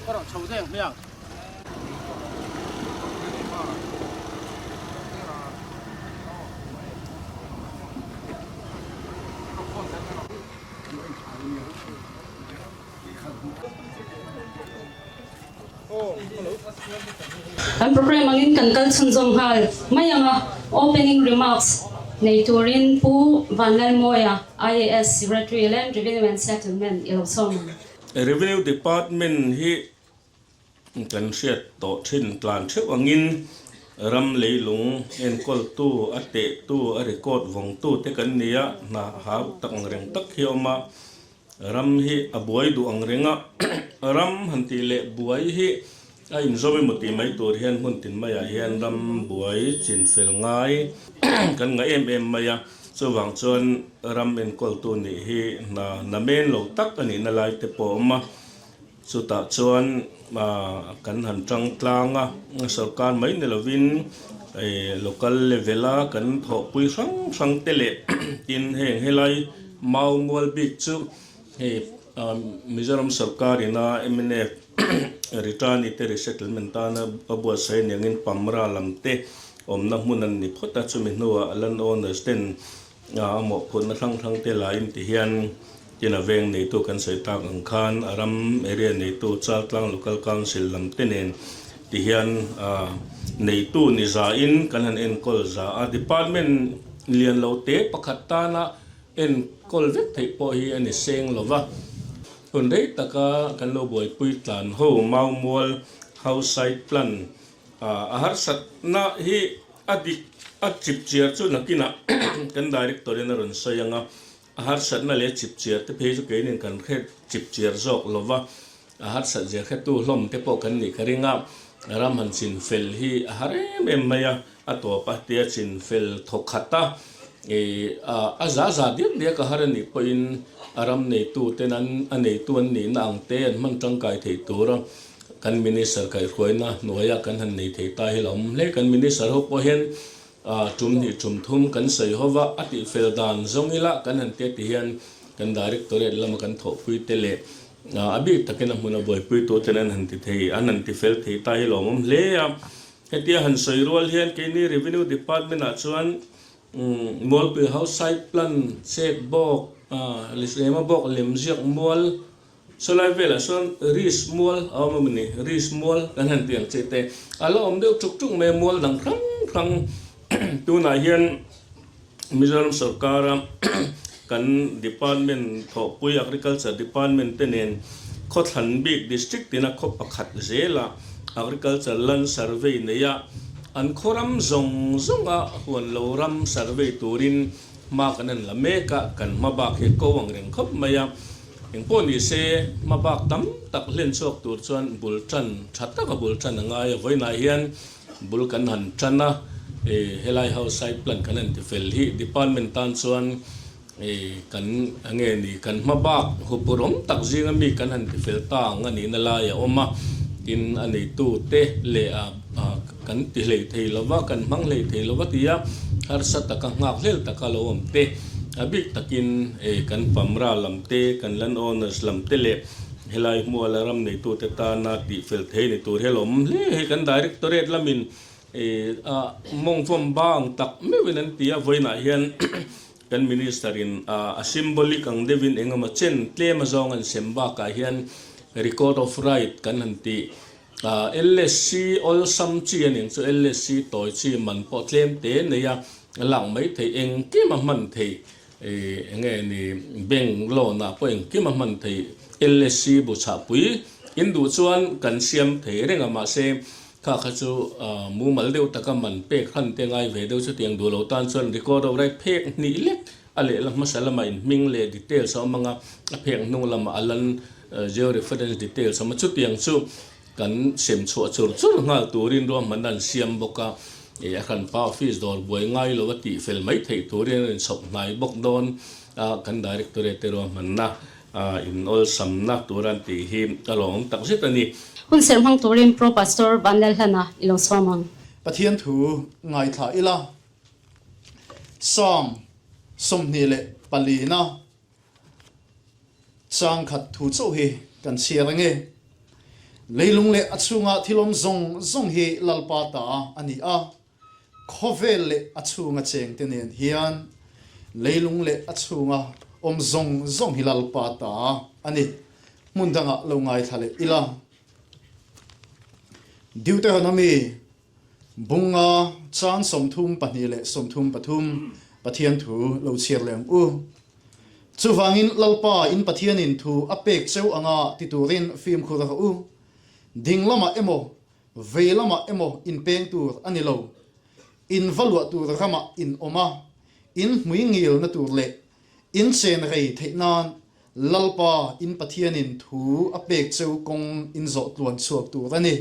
Ka rawn chho deng hmiang. Kan program angin kan kal chhunzawm nghal mai ang a, opening remarks nei turin Pu Vanlalmawia, IAS, Secretary, Land Revenue and Settlement i lo sawm ang. Revenue Department hi kan hriat tawh thin tlan theuh angin ram leilung enkawltu, a tehtu, a record vawngtu te kan ni a, hna hau tak ang reng tak hi a awm a, ram hi a buai duh ang reng a, ram han tih leh buai hi a inzawm emaw tih mai tur hian hmun tin maiah hian ram buai chin fel ngai kan ngah em em mai a, chuvang chuan ram enkawltu nih hi hna namen lo tak a nihna lai te pawh a awm a. Chutah chuan kan han tang tlang a, sorkar mai ni lovin local level a kan thawhpui hrang hrang te leh tin heng helai mau mual bik chu hei Mizoram sorkar ina mnf return te resettlement tana a buatsaih aniangin Pamra lam te awmna hmun an ni phawt a, chumi hnuah land owners ten A mawhphurhna hrang hrang te laiin ti hian tin a veng neitu kan sawi tak ang khan a ram area neitu Chaltlang Local Council lam te nen ti hian neitu ni zain kan han enkawl za a, department lian lo te pakhat tana enkawl vek theih pawh hi a ni seng lo va. Hun rei taka kan lo buaipui tlan ho Maumual House Site Plan a harsatna hi A dik a chip chiar chu nakinah kan director in a rawn sawi ang a, a harsatna leh chip chiar te phei chu keinin kan hre chip chiar zawk lo va, a harsat zia hretu hlawm te pawh kan nih ka ring a, ram han chin fel hi a har em em mai a, a tawp a tia chin fel thaw khat a, ih a za za diak diak a har a nih pawhin a ram neitu ten an a neitu an nihna ang te an hman tangkai theih tur a. Kan Minister kaihhruaina hnuaia kan han nei thei ta hi la awm hle. Kan Minister ho pawh hian tum hnih tum thum kan sawi ho va, a tihfel dan zawng ila kan han tia ti hian kan Directorate lama kan thawhpui te leh a bik takin a hmuna buaipui tu ten an han ti thei, an han tifel thei ta hi la awm hle a. Hetia han sawi rual hian keini Revenue Department ah chuan Mualpui House Site Plan, Check bawk, Lehma bawk, Lemziak mual, Sawlai velah sawn Ris mual a awm a ni, Ris mual kan han ti ang che te a la awm deuh tuk tuk mai a, mual dang hrang hrang tunah hian Mizoram sorkara kan department thawhpui Agriculture department te nen khawthlan bik district tina khaw pakhat zela Agriculture land survey neia an khaw ram zawng zawnga huan lo ram survey turin hma kan han la mek a, kan hma bak hi ko ang reng khawp mai a. Engpawh ni se, hma bak tam tak hlen chhuak tur chuan bul tan tha taka bul tan a ngai a, vawiinah hian bul kan han tan a, helai house site plan kan han ti fel hi department tan chuan kan nge ni kan hma bak huphur awm tak zinga mi kan han ti fel ta ang a nihna lai a awm a, tin a neitu te leh a kan ti hlei thei lova, kan hmang hlei thei lova tia harsa taka nghak hlel taka lo awm te. A bik takin kan Pamra lam te, kan land owners lam te leh helai hmuala ram neitute tana tihfel thei ni tur hi a lo awm hle. Hei kan Directorate lamin a mawngvawm bang tak meuhin an ti a, vawiinah hian kan Minister in a symbolic ang deuhin engemaw chen tlem azawng an sem bakah hian record of right kan han tih LSC awlsam chi a ning chu LSC tawi chi man pawh tlem te nei a, lak mai theih engkim a hman theih eng nge ni bank loan ah pawh engkim a hman theih LSC bu chhahpui in duh chuan kan siam thei reng a mahse kha kha chu mumal deuh taka man pek hran te ngai ve deuh chutiang duh lo tan chuan record of right phek hnih lek a lehla hmasa lamah in hming leh details a awm ang a, a phek hnung lamah a lan geo reference details a awm a, chutiang chu kan sem chhuah chur chur nghal turin ruahmanna an siam bawk a, ih a hranpa office dawr buai ngai lo a tih fel mai theih turin an inchhawp hnai bawk dawn a, kan directorate te ruahmanna in awlsamna tur an tih hi a lawmawm tak zet a ni. Hun serh hmang turin Pro Pastor Vanlalhlana i lo sawm ang. Pathian thu ngaithla ila. Psalm 24 na chang khat thu chauh hi kan chhiar ange. Leilung leh a chhunga thil awm zawng zawng hi Lalpa ta a ni a, khawvel leh a chhunga chengte nen hian leilung leh a chhunga awm zawng zawng hi Lalpa ta a ni. Hmun dangah lo ngaithla leh ila. Deuteronomy Bunga chang 32 leh 33 Pathian thu lo chhiar leh ang u. Chuvangin Lalpa in Pathianin thu a pek cheu anga ti turin fimkhur rawh u. Ding lamah emaw, vei lamah emaw in peng tur a ni lo. In va luah tur ramah in awm a, in hmui ngilna tur leh in chen rei theih nan Lalpa in Pathianin thu a pek cheu kawng in zawh tluan chhuak tur a ni.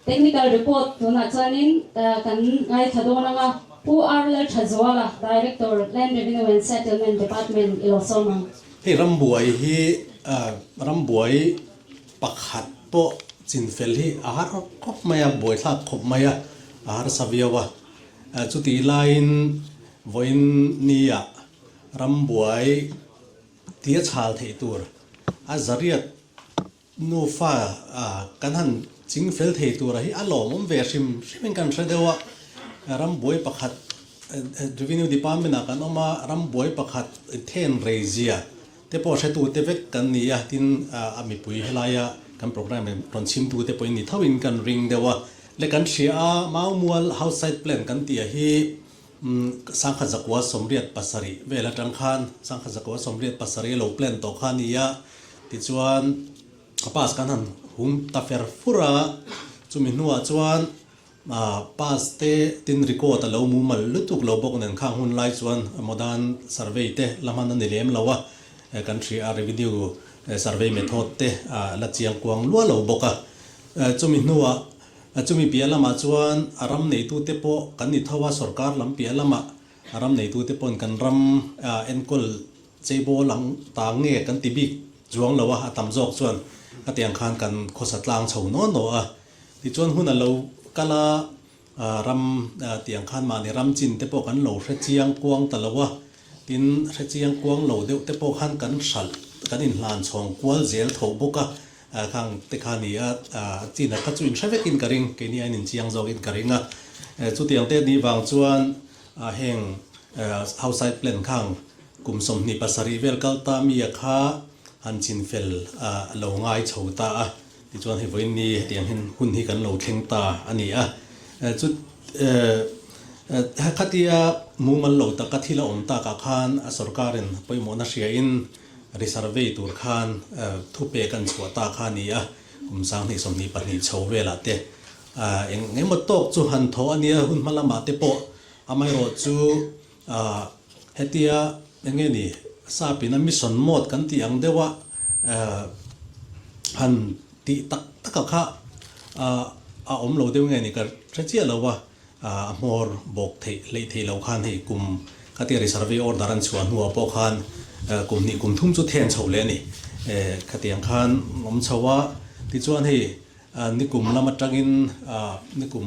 Technical report tunah chuanin kan ngaithla dawn ang a, Pu R Lalthazuala, Director, Land Revenue and Settlement Department i lo sawm ang. Hei rambuai hi rambuai pakhat pawh chinfel hi a har khawp mai a, buaithlak khawp mai a, a harsa viau a. Chutih laiin vawiin nia rambuai tia chhal theih tur a zariat Nufa kan han ching fel thei tura hi a lawmawm ve hrim hrimin kan hre deuh a, rambuai pakhat Revenue Department ah kan awm a, rambuai pakhat then rei zia te pawh hretu te vek kan ni a, tin a mipui helaia kan programme rawn chhimtu te pawhin ni thoin kan ring deuh a. Le kan hria a, Maumual House Site Plan kan tih a hi 1987 vel atang khan 1987 a lo plan tawh kha a ni a, tichuan a pass kan han hum ta fer fur a, chumi hnuah chuan pass te tin record a lo mumal lutuk lo bawk nen khang hun lai chuan modern survey te la hman a ni lem lo a, kan hria a revenue survey method te la chiang kuang lua lo bawk a, chumi hnuah Chumi piah lamah chuan a ram neitute pawh kan ni tho a, sorkar lam piah lamah a ram neitute pawhin kan ram enkawl cheibawl ang ta nge kan ti bik chuang lo a, a tam zawk chuan khatiang khan kan khawsa tlang chho naw naw a. Tichuan hun a lo kal a, ram tiang khan mahni ram chin te pawh kan lo hre chiang kuang ta lo a, Tin, hrechiang kuang lo deuh te pawh khan kan hralh, kan inhlan chhawng kual zel tho bawk a, khang te kha ni a, chin a kha chu inhre vekin ka ring, keini aiin inchiang zawkin ka ring a. Chutiang te ni vang chuan heng house site plan khang kum 27 vel kal ta mi a kha han chinfel lo ngai chho ta a, tichuan hei vawiin ni hetiang hian hun hi kan lo thleng ta a ni a. Chu Khatia mumal lo taka thil a awm takah khan a sorkarin pawimawhna hriain resurvey tur khan thupek an chhuah ta kha a ni a, kum 2022 chho velah te eng engemaw tawk chu han thawh a nia hun hma lamah te pawh amaherawh chu hetia eng nge ni sapina mission mode kan tih ang deuha han tih tak taka kha a awm lo deuh nge ni ka hre chiah lo a, a hmawr bawk theih hleih theih loh khan hei kum khatia resurvey order an chhuah hnuah pawh khan kum hnih kum thum chu then chho leh a ni. Khatiang khan awm chho a, tichuan hei nikum lam atangin nikum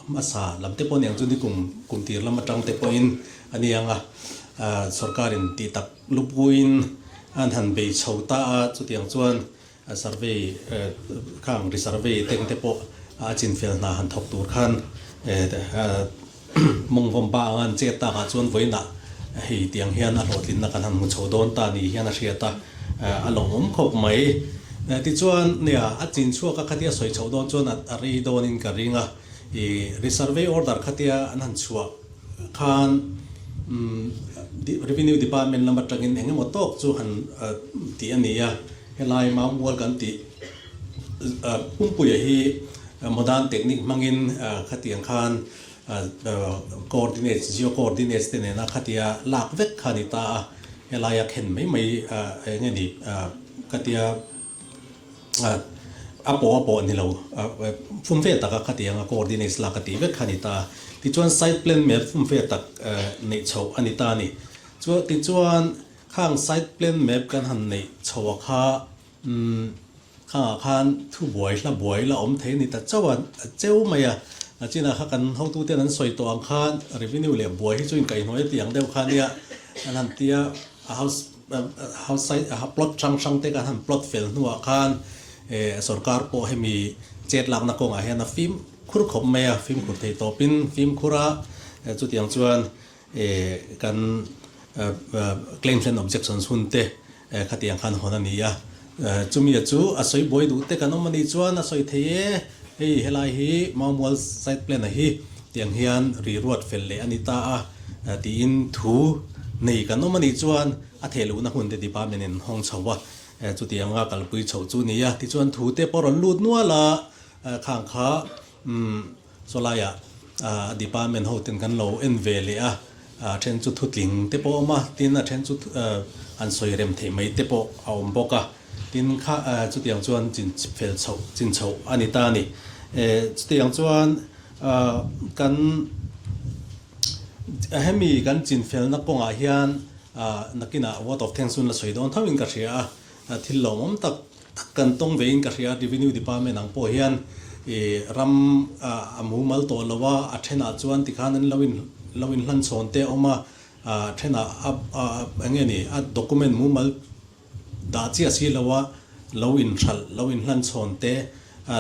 hmasa lam te pawh aniang chu nikum kum tir lam atang te pawhin a niang a, sorkarin tih tak lupuiin an han bei chho ta a, chutiang chuan A survey khang resurvey teng te pawh a chinfel hna han thawk tur khan mawngvawm ba anga an chet takah chuan vawiinah hei tiang hian a hlawhtlinna kan han hmu chho dawn ta ni hian a hriat a, a lawmawm khawp mai. Tichuan nia a chin chhuak a khatia sawi chhoh dawn chuan a rei dawnin ka ring a, i resurvey order khatia an han chhuah khan Revenue Department lam atangin eng emaw tawk chu han tih a ni a, helai Maumual kan tih pumpuia hi modern technique hmangin khatiang khan coordinates, geo coordinates te nena khatia lak vek kha a ni ta a, helaia khen mai mai eng nge ni khatia A pawh a pawh ni lo, fum ve taka khatianga coordinates lak a tih vek kha a ni ta. Tichuan site plan map fum ve tak neih chhoh a ni ta a ni. Tichuan khang site plan map kan han neih chhoh a kha khangah khan thu buai hla buai la awm thei a ni ta chauh a, a cheu mai a. Chinah kha kan hotuten an sawi tawh ang khan revenue leh buai hi chu inkaihhnawih a tih ang deuh kha a nia an han tia. A house house site a plot hrang hrang te khan han plot fel hnuah khan eh sorkar pawh hemi chet lakna kawngah hian a fimkhur khawp mai a, fimkhur thei tawpin fimkhur a, chutiang chuan eh kan claims and objections hun te khatiang khan hawn a ni a, chumi chu a sawi buai duh te kan awm a nih chuan a sawi thei e, hei helai hi Maumual site plan a hi tiang hian ri ruat fel leh a ni ta a. Tiin thu nei kan awm a nih chuan a theh luhna hmun te department in hawng chho a, chuti anga kalpui chhoh chu ni a. Tichuan thu te pawh rawn lut nual a, khang kha sawlaiah department ho ten kan lo en ve leh a, a then chu thutling te pawh a awm a, tin a then chu an sawi rem theih mai te pawh a awm bawk a. Tin kha chutiang chuan chin fel chhoh chin chhoh a ni ta a ni. Chutiang chuan kan Hemi kan chinfelna kawngah hian nakinah vote of thanks hun la sawi dawn tho in ka hria a, thil lawmawm tak tak kan tawng ve in ka hria a, Revenue Department ang pawh hian i ram a mumal tawh lo a, a thenah chuan tikhan an lo in lo inhlan chhawn te a awm a, a thenah a eng nge ni a document mumal dah chiah si lo a, lo inhralh lo inhlan chhawn te,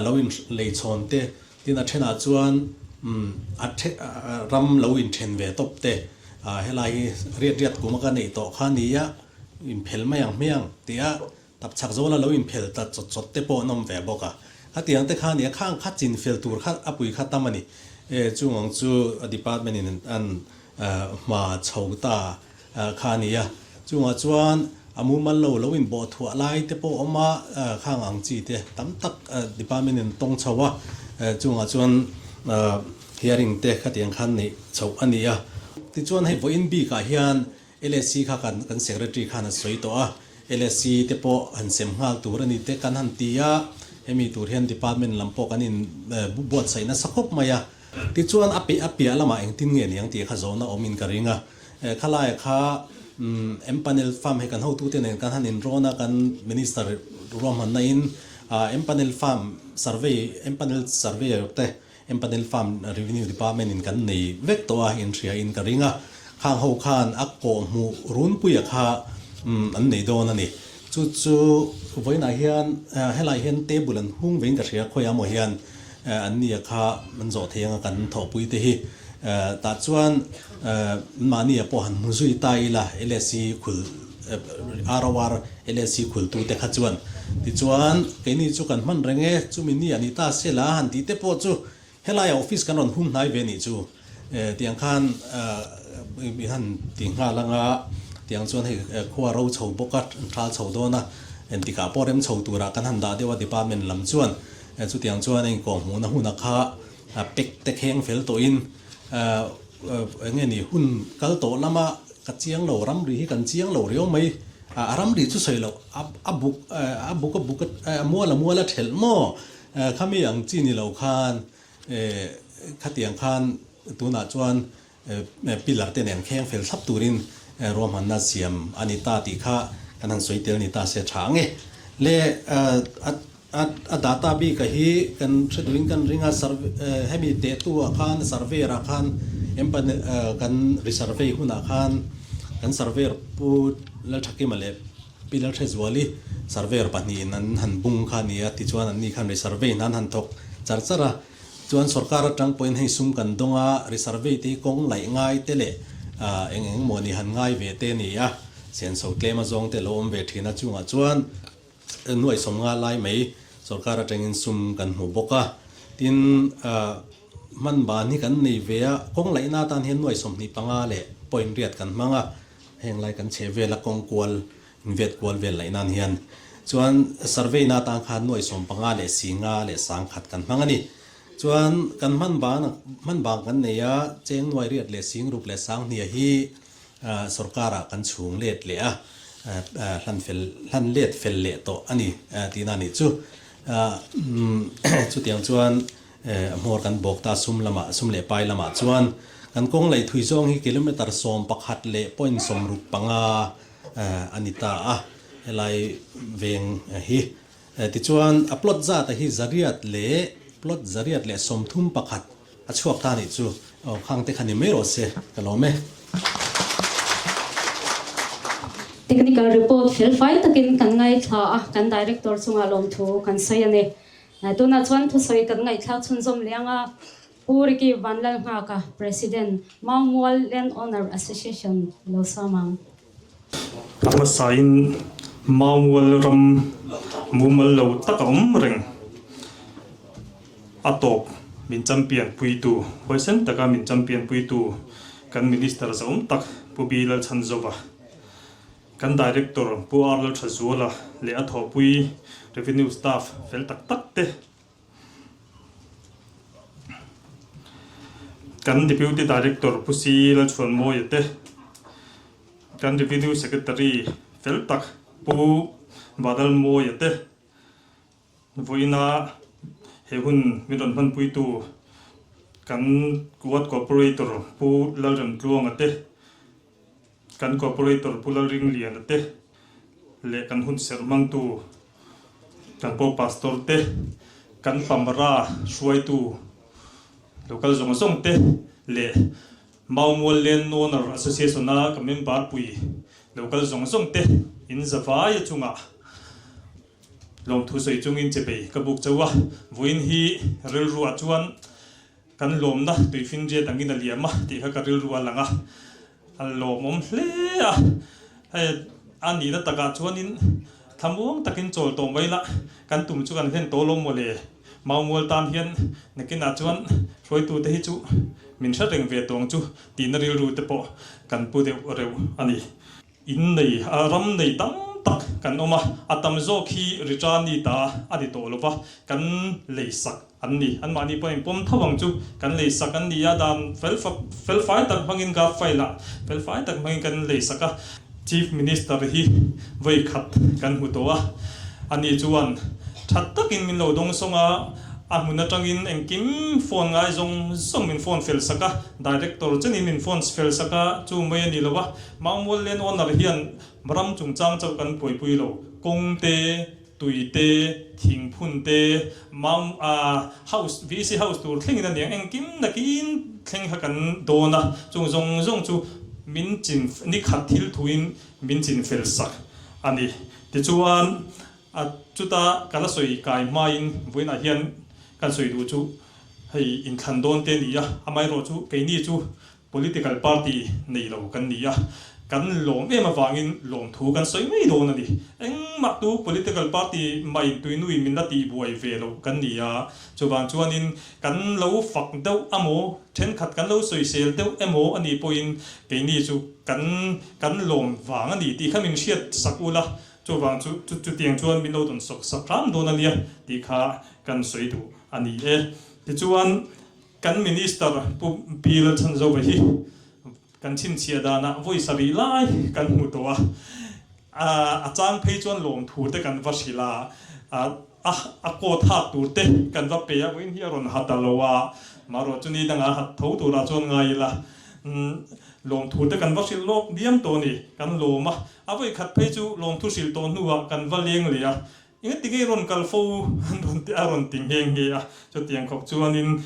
lo in lei chhawn te, tin a thenah chuan. A ram lo inthen ve tawp te, helai hi riat riat kum a ka neih tawh kha nia, inphel mai ang hmiang tia Tapchhak zawla lo inphel ta chawt chawt te pawh an awm ve bawk a. Khatiang te kha nia, khang kha chinfel tur kha a pui kha tam a ni. E, chung ang chu a department in an hma chho ta kha a ni a. Chungah chuan a mumal lo lo inbawh thuah lai te pawh a awm a, khang ang chi te tam tak department in tawng chho a. Chungah chuan hearing te khatiang khan neih chhoh a ni a. Tichuan hei vawiin bikah hian LSC kha kan kan secretary khan a sawi tawh a, LSC te pawh han sem nghal tur a ni te kan han ti a, hemi tur hian department lam pawh kan in buatsaih nasa khawp mai a. Tichuan a piah a piah lamah engtin nge niang tih kha zawhna awmin ka ring a, khalaia kha empanel farm hei kan hotute nen kan han inrawn a, kan minister ruahmanna in empanel farm survey empanel surveyor te Empanel Farm Revenue Department in kan nei vek tawh a, inhria in ka ring a, khang ho khan a kawh hmuh runpuia kha an nei dawn a ni. Chu chu vawiinah hian helai hian table an hung vein ka hria, khawiah maw hian an nia kha an zawh thei anga kan thawhpui te hi. Tah chuan mahnia pawh han hmu zui ta ila LSC khul ROR LSC khultute kha chuan tichuan keini chu kan hman reng e, chumi ni a ni ta se la han tih te pawh chu helaiah office kan rawn hum hnai ve nih chu tiang khan i han ti nghal anga tiang chuan hei khua ro chho bawk a thal chho dawn a entikah pawh rem chho turah kan han dah deuh a department lam chuan chutiang chuan a inkawh hmuhna huna kha pek te kheng fel tawhin Eng nge ni, hun kal tawh lama ka chiang lo, ramri hi kan chiang lo riau mai. A ramri chu sawi loh, a buk a buk a buk a mual a mual a thelh maw? Khami ang chi ni lo khan khatiang khan tunah chuan pillar te nen kheng fel thlap turin ruahmanna siam a ni ta tih kha kan han sawi tel ni ta se tha ang e. Le a A data bik a hi kan hre duhin kan ring a, hemi tehtu ah khan surveyor ah khan kan resurvey hunah khan kan surveyor Pu Lalthakima leh Pi Lalhrezuali surveyor pahnihin an han bung kha a ni a, tichuan anni khan resurvey nan han thawk char char a, chuan sorkar atang pawhin hei sum kan dawng a, resurvey te hi kawng laih ngai te leh eng eng emaw ni han ngai ve te a ni a, senso tlem azawng te a lo awm ve thin a, chungah chuan. Nuaih 50 lai mai sorkar atangin sum kan hmu bawk a, tin hman ban hi kan nei ve a, kawng laihna atan hian nuaih 25 leh point riat kan hmang a, heng lai kan chhe vel a kawng kual invet kual vel laih nan hian chuan survey na atan khan nuaih 15 leh 50 leh 1000 kan hmang a ni. Chuan kan hman ban hman bang kan nei a, cheng nuaih riat leh sing ruk leh sang hnia hi Sorkarah kan chhung let leh a, hlan fel hlan let fel leh tawh a ni tihna a nih chu. Chutiang chuan hmawr kan bawk ta sum lamah sum leh pai lamah chuan kan kawng lei thui zawng hi kilometre 11 leh point 65 a ni ta a, helai veng hi. Tichuan a plot zat a hi zariat leh plot 131 A chhuak ta nih chu. Aw khang te kha ni mai rawh se, ka lawm e. Technical report fel fai takin kan ngaithla a, kan Director chungah lawmthu kan sawi a ni. Tunah chuan thusawi kan ngaihthlak chhunzawm leh anga Pu Ricky Vanlalnghaka, President, Maumual Land Owner Association lo sawm ang. A hmasain Maumual ram mumal lo tak a awm reng. A tawp min champion puitu, huaisen taka min champion puitu kan Minister zahawm tak Pu Bi Lalchhanzova, kan Director Pu R Lalthazuala leh a thawhpui Revenue staff fel tak tak te, kan Deputy Director Pu C Lalchhuanmawia te, kan Revenue Secretary fel tak Pu Badalmawia te, Vawiina he hun min rawn hmanpuitu kan Ward Corporator Pu Lalremtluanga te, kan Corporator Pu Lalringliana te leh kan hun serh hmangtu kan Pope Pastor te, kan Pamara hruaitu local zawng zawng te leh Maumual Land Owner Association-a ka member pui local zawng zawng te in zavai a chungah Lawmthu sawi chungin che bei ka buk chauh a, vawiin hi rilruah chuan Kan lawmna tuifinriat angin a liam a tih kha ka rilru a lang a, a lawmawm hle a. Hei a nihna takah chuanin thlamuang takin chawl tawh mai la, kan tum chu kan hlen tawh lawm mawle. Maumual tan hian nakinah chuan hruaitute hi chu min hre reng ve tawng chu tihna rilru te pawh kan pu deuh reuh a ni. In nei, ram nei tam tak kan awm a, a tam zawk hi Ritani ta a ni tawh lo va, kan lei sak an ni. Anmahni pawhin pawm tho ang chu kan lei sak an ni a, dan fel felfai tak hmangin guard file ah felfai tak hmangin kan lei sak a. Chief Minister hi vawi khat kan hmu tawh a, ani chuan tha takin min lo dawngsawng a, a hmun atangin engkim phone ngai zawng zawng min phone fel sak a, Director chenin min phone fel sak a, chu mai a ni lo va. Maumual Land Owner hian ram chungchang chauh kan buaipui lo, kawng te, tui te, thingphun te, Mau House, VC House tur thlengin a niang, engkim nakin thleng kha kan dawn a, chung zawng zawng chu min chin ni khat thil thuin min chin fel sak a ni. Tichuan, chuta ka la sawi kai hmain vawiinah hian kan sawi duh chu hei inthlan dawn te a ni a, amaherawhchu keini chu Political party nei lo kan ni a, kan lawm em avangin lawmthu kan sawi mai dawn a ni. Engmah tu political party mah tuinui min la tihbuai ve loh kan ni a, chuvang chuanin kan lo fak deuh amaw, thenkhat kan lo sawisel deuh emaw a nih pawhin keini chu kan kan lawm vang a ni tih kha min hriat sak ula, chuvang chu chutiang chuan min lo dawn sawk sak hram dawn a nia tih kha kan sawi duh a ni e. Tichuan. Kan Minister Pu Pi Lalchhanzova hi kan chhinchhiah danah vawi sarih lai kan hmu tawh a, a chang phei chuan lawmthu te kan va hrilh a, a coat hak tur te kan va pe a, vawiin hi a rawn ha ta lo a, marawh chu ni dangah hat tho turah chuan ngai ila, lawmthu te kan va hrilh lawk diam tawh a ni, kan lawm a, a vawi khat phei chu lawmthu hrilh tawh hnuah kan va leng leh a, Engati nge rawn kal fo an rawn ti a rawn ti nghe nghe a, chutiang khawp chuanin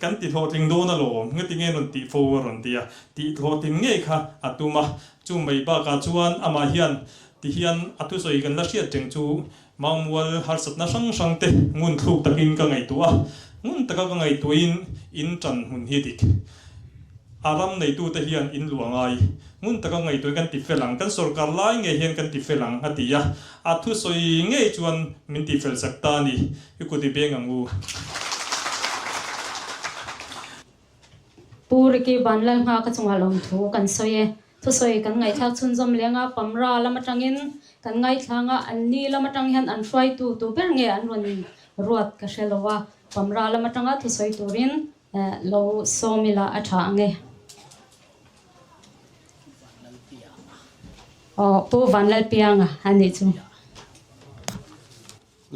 kan ti hlawhtling dawn alawm, engati nge rawn tih fo a rawn ti a, tih hlawhtlin ngei kha a tum a, chu mai bakah chuan amah hian ti hian a thusawi kan la hriat reng chu Maumual harsatna hrang hrang te ngun thluk takin ka ngaihtuah a, ngun taka ka ngaihtuahin in ṭan hmun hi dik. A ram neitute hian in luah ngai. Ngun taka ngaihtuahin kan ti fel ang, kan sorkar lai ngei hian kan ti fel ang, a ti a. A thusawi ngei chuan min ti fel sak ta a ni. I kut i beng ang u. Pu Ricky Vanlalnghaka ka chungah lawmthu kan sawi e. Thusawi kan ngaihthlak chhunzawm leng a, Pamra lam atangin kan ngaithlang a, an ni lam atang hian an hruaitu tu ber nge an rawn ruat ka hre lo a, Pamra lam atanga thusawi turin Lo sawm ila a tha ang e. Aw Pu Vanlalpianga a nih chu.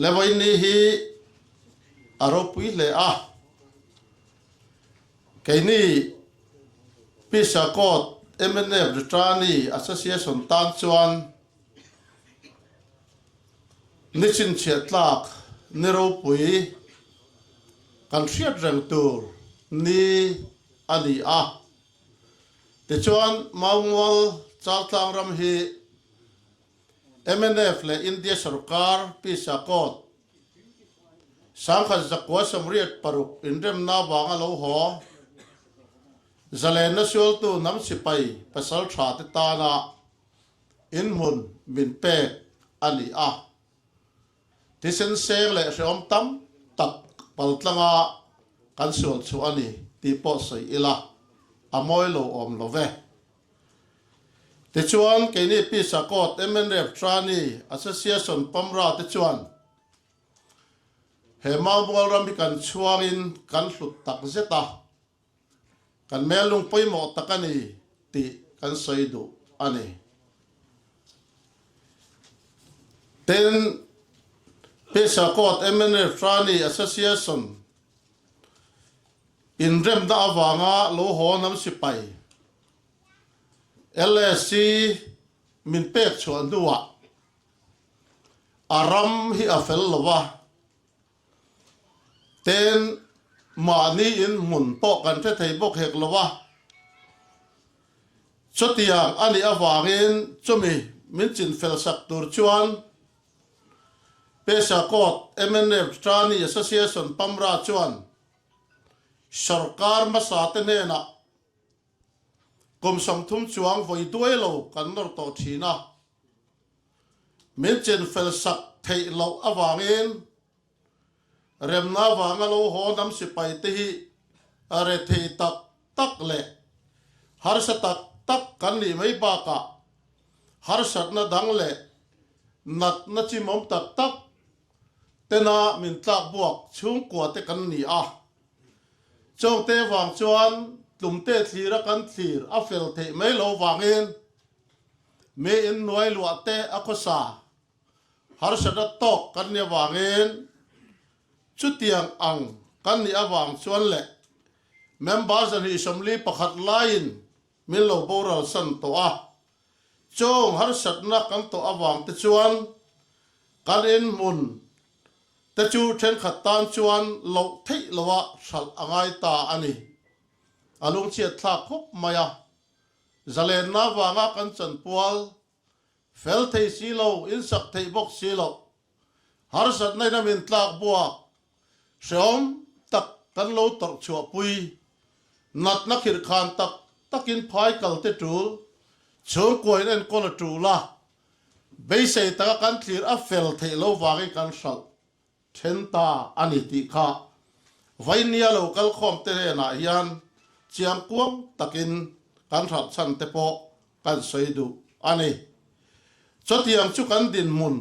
Levaini hi a ropui hle a, keini Pisakawt mnf Returnee Association tan chuan Ni chhinchhiah tlak ni ropui kan hriat reng tur ni a ni a. Tichuan Maungual Chaltlang ram hi mnf leh India sorkar Pisa Court 1986 inremna avanga lo haw zalenna sualtu hnam sipai pasaltha te tana Inhmun min pek a ni a, thisen seng leh hrehawm tam tak paltlanga kan sual chhuah a ni tih pawh sawi ila a mawi lo awm lo ve. Tichuan, keini Pisa Court MNRef Trani Association Pamra te chuan he Maumual ram hi kan chhuangin kan hlut tak zet a, Kan mellung pawimawh tak a ni tih kan sawi duh a ni. Tin, Pesakawt mnf Trani Association inremna avanga lo haw hnam sipai LSC min pek chhuah hnuah a ram hi a fel lo a. Ten mahni in hmun pawh kan hre thei bawk hek lo a, chutiang a nih avangin chumi min chinfel sak tur chuan Pesakawt mnf Trani Association Pamra chuan. Sawrkar hmasa te hnenah kum 30 chuang vawi duai lo kan nawr tawh thin a, min chinfel sak theih loh avangin remna vanga lo haw hnam sipai te hi rethei tak tak leh harsa tak tak kan nih mai bakah harsatna dang leh natna chimawm tak tak tena min tlak buak chhungkua te kan ni a. Chawngte vang chuan tlumte thlira kan thlir a fel theih mai lo vangin mi inhnuai luah te a khawsa harsatna tawk kan nih avangin chutiang ang kan nih avang chuan leh member 241 laiin min lo boral san tawh a. Chawng harsatna kan tawh avang te chuan kan inhmun te chu thenkhat tan chuan loh theih loha hralh a ngai ta a ni. A lungchhiat thlak khawp mai a, zalenna avanga kan chanpual fel thei si lo, insak theih bawk si loh, harsatna in a min tlak buak hrehawm tak kan lo tawrh chhuahpui, natna khirhkhan tak takin phai kal te tul, chhungkuain enkawl a tul a, beisei taka kan thlir a fel theih lo vangin kan hralh then ta a ni tih kha Vainia lo kal khawm te hnenah hian chiang kuang takin kan hralh chhan te pawh kan sawi duh a ni. Chutiang chu kan dinhmun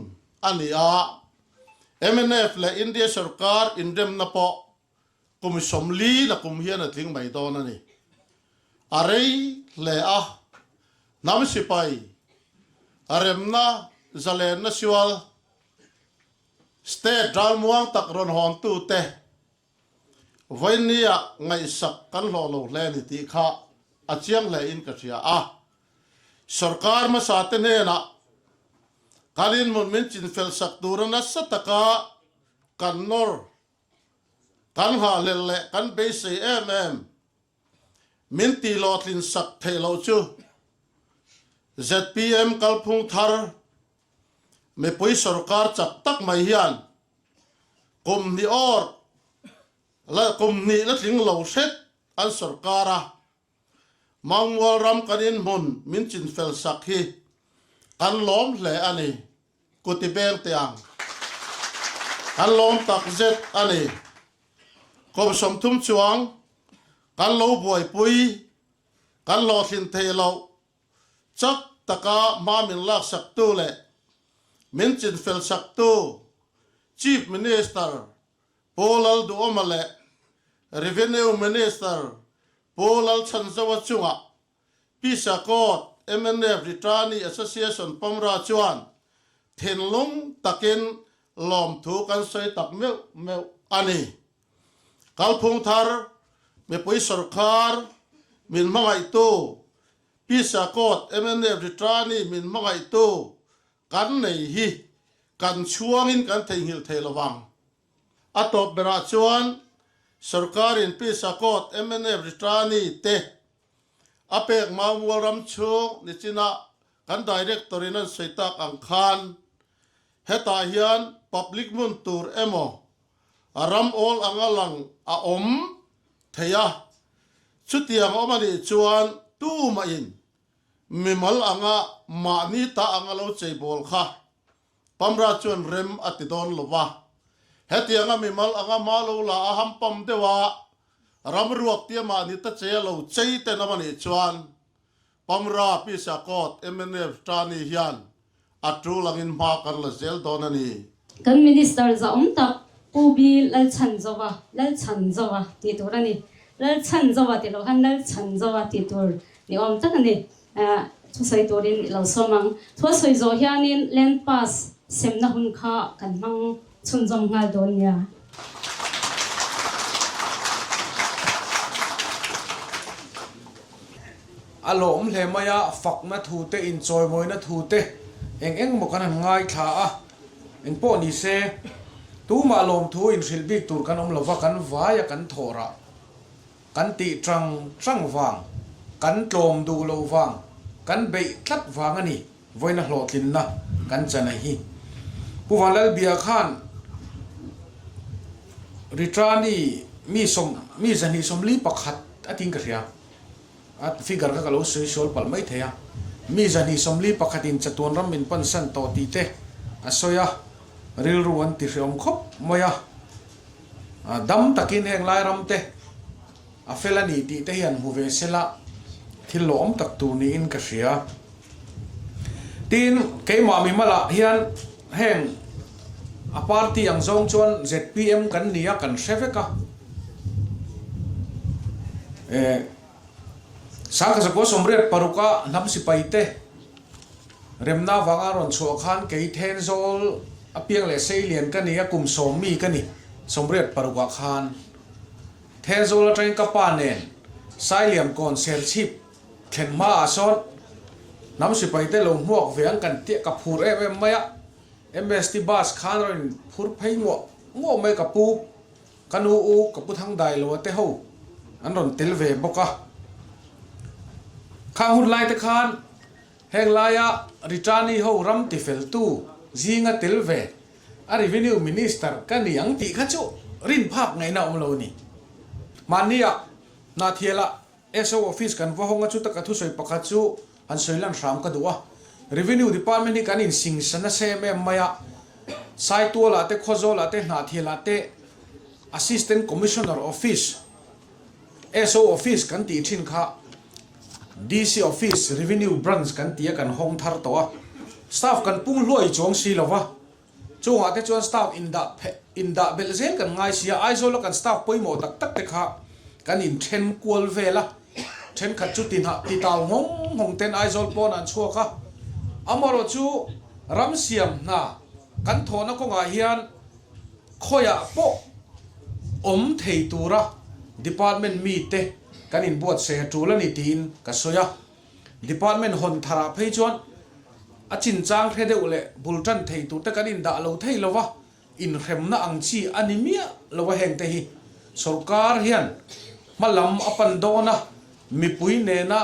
a ni a, mnf leh India sorkar inremna pawh kum 40 la kum hian a tling mai dawn a ni. A rei hle a, hnam sipai, remna, zalenna sual, state ralmuang tak rawn hawntute Vawinia ngaihsak kan hlawh lo hle a ni tih kha a chiang hle in ka hria a. Sorkar hmasa te hnenah kan inhmun min chinfel sak tura nasa taka kan nawr, kan nghahhlelh leh kan beisei em em min tihhlawhtlin sak theih loh chu zpm kalphung thar mipui sorkar chak tak mai hian Kum hnih awr la kum hnih la tling lo hret an sorkar a, Mangmual ram kan inhmun min chinfel sak hi kan lawm hle a ni, kuti beng teh ang. Kan lawm tak zet a ni. Kum 30 chuang kan lo buaipui, kan hlawhtlin theih loh Chak taka hma min laksaktu leh min chinfelsaktu Chief Minister Pu Lalduhoma leh Revenue Minister Pu Lalchhanzoa chungah Pisakawt mnf Returnee Association Pamra chuan thinlung takin lawmthu kan sawi tak meuh meuh a ni. Kalphung thar mipui sorkar min hmangaihtu Pisakawt mnf Returnee min hmangaihtu kan nei hi kan chhuangin kan theihnghilh thei lo vang. A tawp berah chuan sorkarin Pisakawt mnf Returnee te a pek Maumual ram chhung nichinah kan Director in an sawi tak ang khan hetah hian public hmun tur emaw a ram awl anga lang a awm thei a, chutiang awm a nih chuan tumahin mimal anga mahni ta anga lo cheibawl kha Pamra chuan rem a ti dawn lo va. Hetianga mimal anga hma lo la a hampam deuh a, ram ruak tia mahni ta chei a lo chei ten awm a nih chuan Pamra Pisakawt mnf Tani hian a tul angin hma kan la zel dawn a ni. Kan Minister zahawm tak Pu B Lalchhanzova, Lalchhanzova tih tur a ni. Lalchhanzova tih loh khan Lalchhanzova tih tur ni awm tak a ni. Thusawi turin i lo sawm ang. Thu a sawi zawh hianin Land Pass semna hun kha kan hmang chhunzawm nghal dawn nia. A lawm hle mai a, fakna thu te, inchawimawina thu te eng eng maw kan han ngaithla a, eng pawh ni se, tumah lawmthu inhrilh bik tur kan awm lova, kan vai a kan thawh rah, kan tih tang tang vang, kan tlawm duh loh vang, kan beih tlat vang a ni. Vawiina hlawhtlinna kan chan a hi. Pu Vanlalbia khan Ritrani. Mi sawm, mi 241 a tiin ka hria. A figure kha ka lo sawi sual palh mai thei a. Mi 241 in chatuan ram min pansan tawh tih te a sawi a, rilru an ti hreawm khawp mai a. Dam takin heng lai ram te a fel a ni tih te hian hmu ve se la, thil lawm tak tur niin ka hria. Tin, keimah mimalah hian heng a party ang zawng chuan zpm kan ni a, kan hre vek a. Eh, Sangkazakua 86 a hnam sipai te remna avanga rawn chhuah khan kei Thenzawl apiang leh Seilian ka ni a, kum sawm mi ka ni 86 ah khan. Thenzawl atangin ka pa nen Sailiam kawn Serchhip Thlen hmaah sawn hnam sipaite lo hmuak ve ang kan tih ka phur em em mai a, MST bus khan rawn in phur phei nguah nguah mai ka pu, ka nu u, ka pu Thangdai lo a te ho an rawn tel ve bawk a. Khang hun lai te khan heng laia Ritani ho ram tifeltu zinga tel ve a Revenue Minister ka ni ang tih kha chu rin phak ngaihna awm lo a ni. Mahnia Hnahthialah SO Office kan va hawng a chuta ka thusawi pakhat chu han sawi lan hram ka duh a. Revenue Department hi kan insingsa nasa em em mai a, Saitualah te, Khawzawlah te, Hnahthialah te Assistant Commissioner Office, SO Office kan tih thin kha DC Office, Revenue Branch kan ti a kan hawng thar tawh a. Staff kan pung hluai chuang si lo va. Chungah te chuan staff indah indah belh zel kan ngai si a, Aizawla kan staff pawimawh tak tak te kha kan inthen kual vel a, thenkhat chu tinah titau nghawng nghawng ten Aizawl pawnah an chhuak a, amaherawh chu ram siam hna kan thawhna kawngah hian khawiah pawh awm thei tura department mite kan inbuatsaih a tul a ni tiin ka sawi a. Department hawn tharah phei chuan a chinchang hre deuh leh bul tan thei tur te kan indah lo thei lo va, inhremna ang chi a ni miah lo a heng te hi sorkar hian hma lam a pan dawn a, mipui nena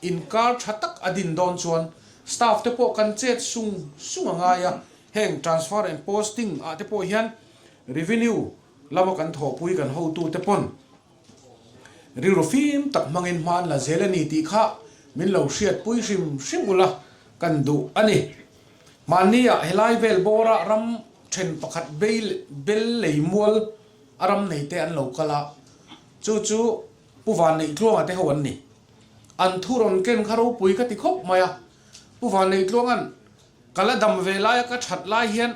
inkar tha tak a din dawn chuan staff te pawh kan chet sung sung a ngai a, heng transfer and posting ah te pawh hian revenue lama kan thawhpui kan hotu te pawn Rilru fim tak hmangin hma an la zel a ni tih kha min lo hriatpui hrim hrim ula kan duh a ni. Hmanniah helai vel bawra ram then pakhat bel lei mual a ram nei te an lo kal a, chu chu Pu Vanneih-Tluanga te ho an ni. An thu rawn ken kha ropui ka ti khawp mai a, Pu Vanneih-Tluanga'n ka la dam ve laia ka that lai hian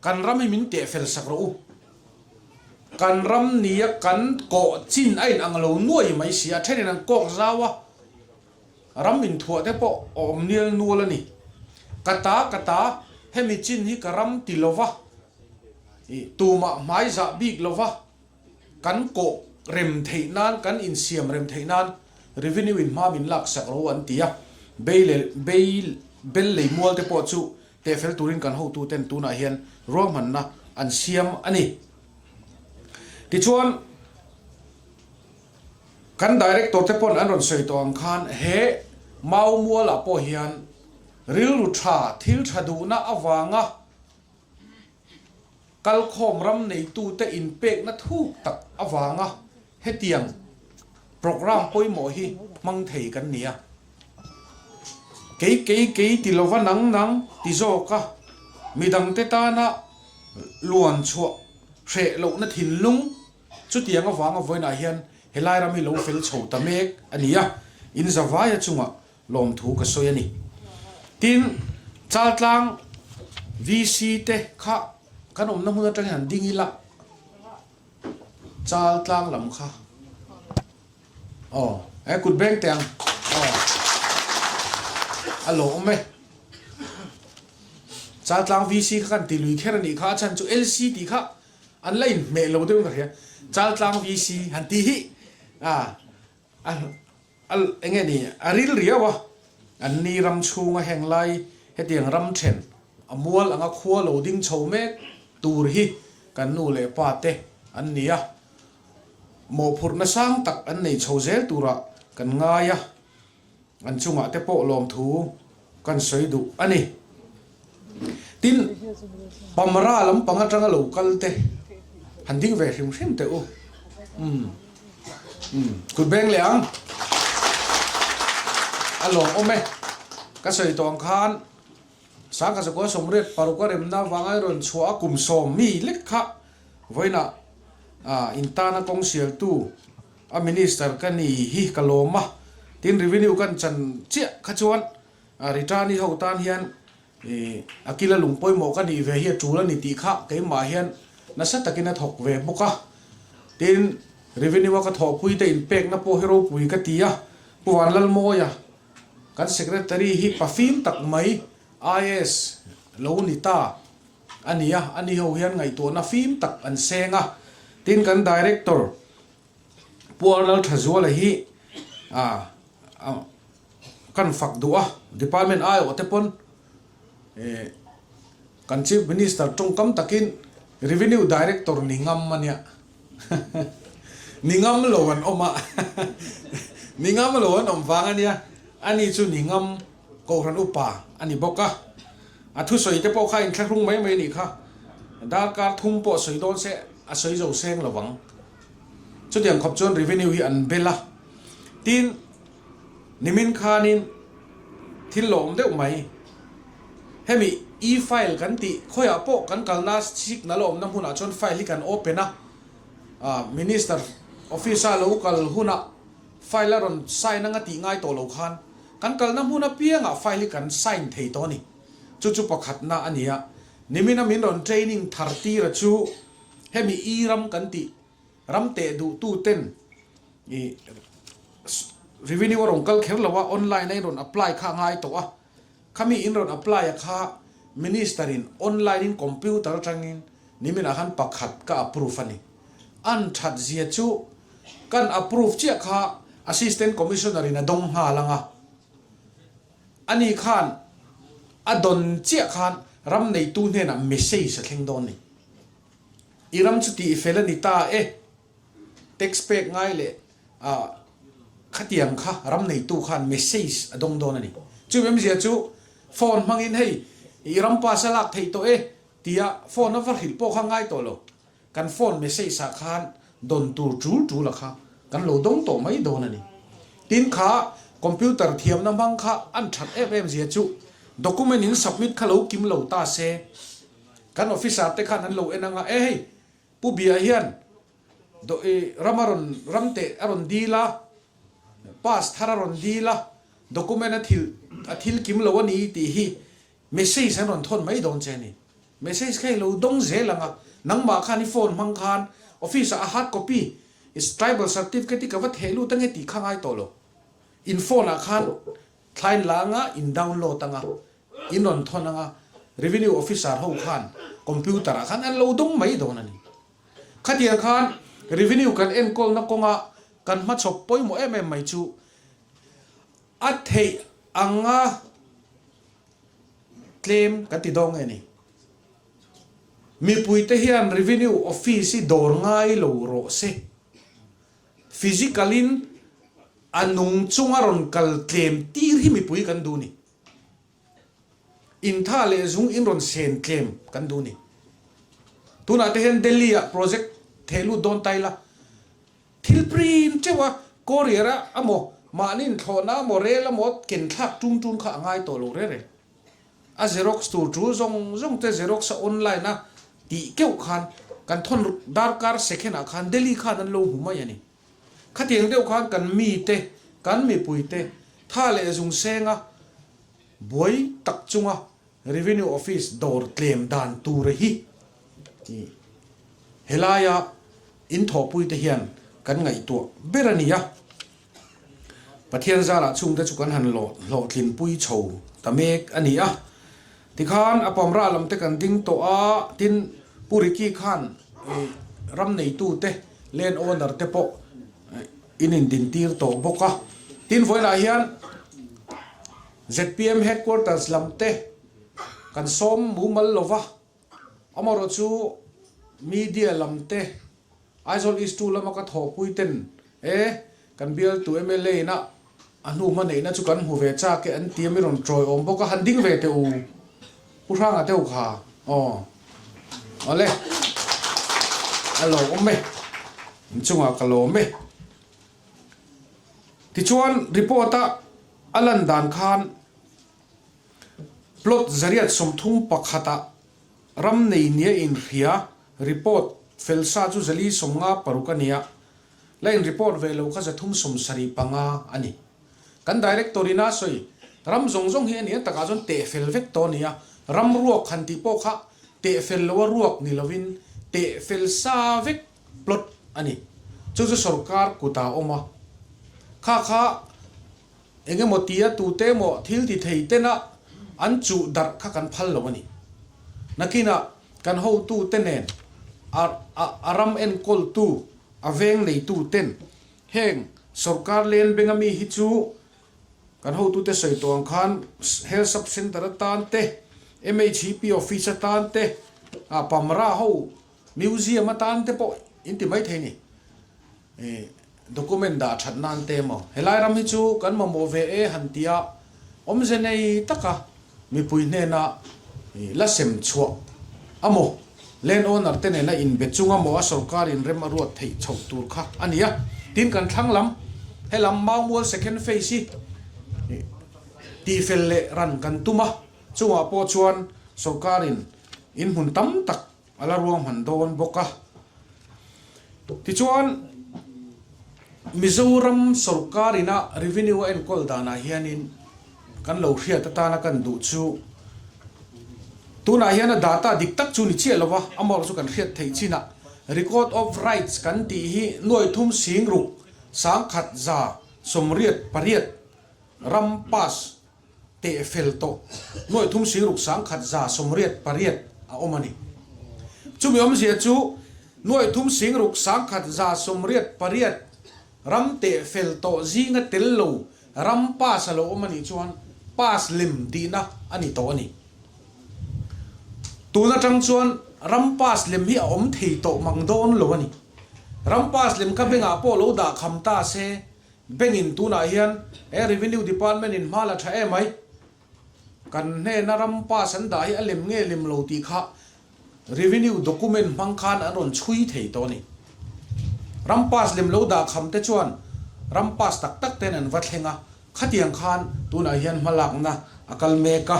kan ram hi min tehfel sak rawh u. Kan ram nia kan kawh chin a inang lo nuai mai si a, thenin an kawk zau a, ram inthuah te pawh a awm nial nual a ni. Ka ta ka ta, hemi chin hi ka ram ti lo va, ih tumah hmai zah bik lo va, kan kawh rem theih nan, kan insiam rem theih nan revenue in hma min lak sak ro an ti a, bei leh bei bel lei mual te pawh chu Tehfel turin kan hotuten tunah hian ruahmanna an siam a ni. Tichuan, kan Director te pawn an rawn sawi tawh ang khan he Mau mualah pawh hian rilru tha, thil tha duhna avanga kalkhawm ram neitute inpekna thuk tak avanga hetiang programme pawimawh hi hmang thei kan ni a. Kei kei kei ti lova nang nang ti zawk a, midangte tana luan chhuah hreh lohna thinlung chutiang avanga vawiinah hian helai ram hi lo fel chho ta mek a ni a, in zavaia chungah lawmthu ka sawi a ni. Tin, Chaltlang VC te kha kan awmna hmun atangin han ding ila, Chaltlang lam kha. Aw, he kut beng teh ang. Aw, a lawm e. Chaltlang VC kha kan ti lui kher a nih kha, a chhan chu LC tih kha an la inhmeh lo deuhin ka hria. Chaltlang VC han tih hi a a eng nge ni a ril riau a, an ni ram chhunga heng lai hetiang ram then a mual anga khua lo ding chho mek tur hi kan nu leh pa te an ni a. Mawhphurhna sang tak an nei chho zel turah kan ngai a, an chungah te pawh lawmthu kan sawi duh a ni. Tin, Pamra lampang atanga lo kal te han ding ve hrim hrim teh u. Umm. Umm. Kut beng leh ang. A lawm awm e. Ka sawi tawh ang khan Sangkhat zakua 86 a remna vanga i rawn chhuah a kum sawm mi lek kha vawiinah intana kawng sialtu a minister ka ni hi ka lawm a. Tin revenue kan chan chiah kha chuan return-i ho tan hian a kila lung pawimawh ka nih ve hi a tul a ni tih kha keimah hian nasa takin a thawk ve bawk a. Tin revenue-a ka thawhpui te inpekna pawh hi ropui ka ti a. Pu Vanlalmawia Kan Secretary hi pafim tak mai IAS lo ni ta a ni a, ani ho hian ngaihtuahna fim tak an seng a. Tin kan Director Pu Arnal Thazuala hi kan fak duh a, Department aiawh te pawn kan Chief Minister tawngkam takin Revenue Director ni ngam a nia. Ni ngam lo an awm a, ni ngam lo an awm vang a nia, ani chu ni ngam Kohhran upa a ni bawk a, a thusawi te pawh kha a inthlahrung mai mai a nih kha, darkar thum pawh sawi dawn se a sawi zo seng lo vang. Chutiang khawp chuan revenue hi an bel a, tin nimin khanin thil lawm deuh mai, hemi e-file kan tih khawiah pawh kan kalna signal a awmna hmunah chuan file hi kan open a, Minister office a lo kal hunah file a rawn sign anga tih ngai tawh lo khan kan kalna hmun apiangah file hi kan sign thei tawh a ni. Chu chu pakhatna a ni a, nimina min rawn training thar tira chu hemi e-ram kan tih ram teh duhtu ten i revenue a rawn kal kher lo a, online a in rawn apply kha a ngai tawh a, khami in rawn apply a kha minister in online in computer atangin niminah khan pakhat ka approve a ni. An that zia chu kan approve chiah kha assistant commissioner in a dawng nghal ang a, ani khan a dawn chiah khan ram neitu hnenah message a thleng dawn a ni. I ram chu tih fel a ni ta e. Tax pek ngai leh ah khatiang kha ram neitu khan message a dawng dawn a ni. Chu awmzia chu phone hmangin hei i ram pass a lak theih tawh e tia phone a va hrilh pawh kha ngai tawh lo. Kan phone message ah khan dawn tur tul tul a kha kan lo dawng tawh mai dawn a ni. Tin kha computer thiamna hmang kha an that em em zia chu document in submit kha lo kim lo ta se kan officer te khan an lo en anga e hei Pu Bia hian ram a rawn ram teh a rawn dil a, pass thar a rawn dil a, document a thil a thil kim lo a ni tih hi message an rawn thawn mai dawn che a ni. Message kha i lo dawng zel ang a, nangmah khan i phone hmang khan office ah a hard copy i tribal certificate i ka va theh lut ange tih kha ngai tawh lo. In phone ah khan thlain la anga in download anga In rawn thawn anga Revenue Officer ho khan computer ah khan an lo dawng mai dawn a ni. Khatiang khan Revenue kan enkawlna kawnga kan hmachhawp pawimawh em em mai chu a theih anga tlem kan ti dawng nge ni. Mipuite hian Revenue Office hi dawr ngai lo rawh se. Physical in a nung chunga rawn kal tlem tir hi mipui kan duh ni. Intha leh zung in rawn sen tlem kan duh ni. Tunah te hian Delhi ah project theh lut dawn ta ila, thil print teuh a, courier a amaw, mahni inthlawhna amaw, rel amaw ken thlak tum tum kha a ngai tawh lo reng reng. A xerox tur tul zawng zawng te xerox a online a tih keuh khan kan thawn darkar second ah khan Delhi khan an lo hmu mai a ni. Khatiang deuh khan kan mite, kan mipuite tha leh zung senga buai tak chunga Revenue Office dawr tlem dan tura hi tih helaia in thawhpuite hian kan ngaihtuah ber a ni a. Pathian zarah chhungte chu kan han hlawhtlinpui chho ta mek a ni a. Tikhan a pamra lam te kan ding tawh a, tin Pu Ricky khan ram neitute, land owner te pawh in indintir tawh bawk a. Tin vawiinah hian zpm headquarters lam te kan sawm mumal lo va, amaherawhchu media lam te, Aizawl East 2 lama ka thawhpui ten e kan bialtu mla in a a hnu hma neihna chu kan hmu ve chak e an ti a mi rawn tawi awm bawk a han ding ve teh u Pu Hranga deuh kha aw awle a lo awm e. Inchungah ka lawm e. Tichuan report a a lan dan khan plot 131 ah ram nei nia inhria report fel sa chu 456 a ni a, la in report ve lo kha 375 a ni. Kan Director in a sawi, ram zawng zawng hi a nia takah chuan teh fel vek tawh a ni a, ram ruak han tih pawh kha teh fel loa ruak ni lovin teh fel sa vek plot a ni. Chu chu sorkar kutah a awm a, kha kha eng emaw tia tute emaw thil ti thei tena an chuh darh kha kan phal lo a ni. Nakinah kan hotute nen a a ram enkawltu, a veng neitu ten Heng sorkar len benga mi hi chu kan hotute sawi tawh ang khan Health Sub Centre atan te, MHEP Office atan te, ah Pamra ho Museum atan te pawh in ti mai thei ni. Document dah that nan te emaw helai ram hi chu kan mamawh ve e han ti a, awmze nei taka mipui hnena la sem chhuah a maw? Land owner te nena inbe chunga maw a sorkar in rem a ruat theih chhoh tur kha a ni a. Tin kan thlang lam, helam Maumual second phase hi tihfel leh ran kan tum a, chungah pawh chuan sorkar in in hmun tam tak a la ruahman dawn bawk a. Tichuan Mizoram sorkar ina revenue a enkawl danah hianin kan lo hriat atana kan duh chu tunah hian a data dik tak chu ni chiah lova, amaherawhchu kan hriat theih chinah record of rights kan tih hi nuai thum sing ruk 1188 ram pass teh fel tawh nuai thum siruk 1188 a awm a ni. Chumi awmzia chu nuai thum singruk 1188 ram teh fel tawh zinga tel lo ram pass a lo awm a nih chuan pass lem tihna a ni tawh a ni. Tun atang chuan ram pass lem hi a awm thei tawh mang dawn lo a ni. Ram pass lem kha bengah pawh lo dah kham ta se Bank in tunah hian he Revenue Department in hma la tha em mai? Kan hnena ram pass an dah hi a lem nge lem lo tih kha Revenue document hmang khan an rawn chhui thei tawh a ni. Ram pass lem lo dah kham te chuan ram pass tak tak ten an va thleng a, khatiang khan tunah hian hma lakna a kal mek a.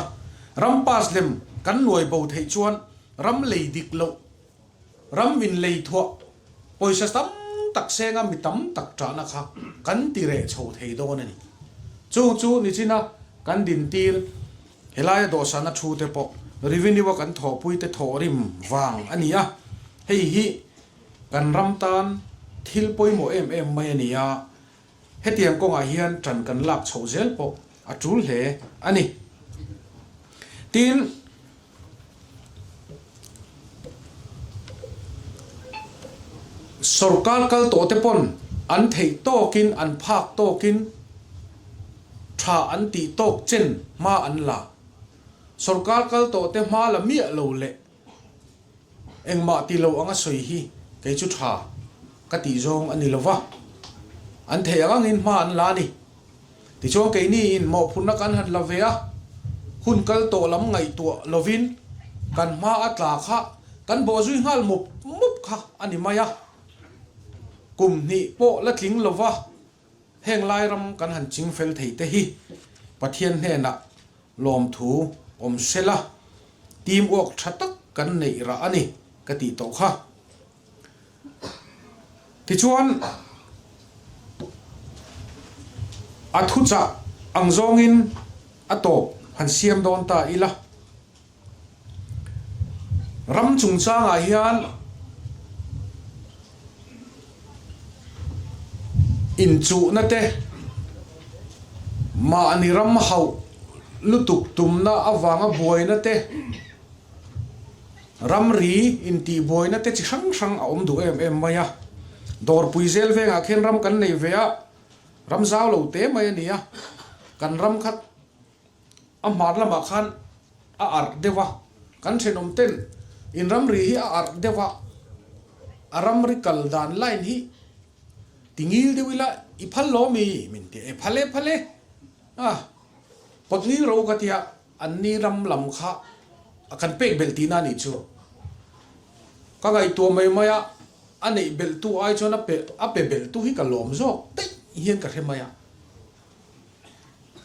Ram pass lem kan nuai bo theih chuan ram lei dik loh Ram in lei thuah pawisa tam tak senga mi tam tak ṭahna kha kan ti reh chho thei dawn a ni. Chung chu nichina kan dintir helaia dawhsana thu te pawh revenue a kan thawhpui te thawhrim vang a ni a, hei hi kan ram tan thil pawimawh em em mai a ni a, Hetiang kawngah hian ṭan kan lak chhoh zel pawh a ṭul hle a ni. Tin, sorkar kal tawh te pawn an theih tawkin, an phak tawkin ṭha an tih tawk chen hma an la. Sorkar kal tawh te hma la miah lo leh Engmah ti lo anga sawi hi kei chu tha ka tih zawng a ni lo va, an theih ang angin hma an la a ni. Tichuan keini in mawhphurhna kan han la ve a, hun kal tawh lam ngaihtuah lovin kan hma a tla kha kan bawh zui nghal mup mup kha a ni mai a. Kum hnih pawh la tling lo va, heng lai ram kan han ching fel thei te hi Pathian hnenah Lawmthu awm sela, team work tha tak kan neih rah a ni ka tih tawh kha. Tichuan, a thuchah ang zawngin a tawp han siam dawn ta ila. Ram chungchangah hian inchuhna te, mahni ram hauh lutuk tumna avanga buaina te, ramri intihbuaina te chi hrang hrang a awm duh em em mai a. Dawrpui zel vengah khian ram kan nei ve a, ram zau lo te mai a ni a, kan ram kha A hmar lamah khan a arh deuh a, kan thenawm ten in ramri hi a arh deuh a, a ramri kal dan line hi ti ngil deuh ila i phal lo mi? Min ti e, phal e phal e, a pawt ngil ro ka tia, an ni ram lam kha a kan pek belh tihna a nih chu. Ka ngaihtuah mai mai a. a neih belhtu ai chuan a pe a pe belhtu hi ka lawm zawk daih hian ka hre mai a.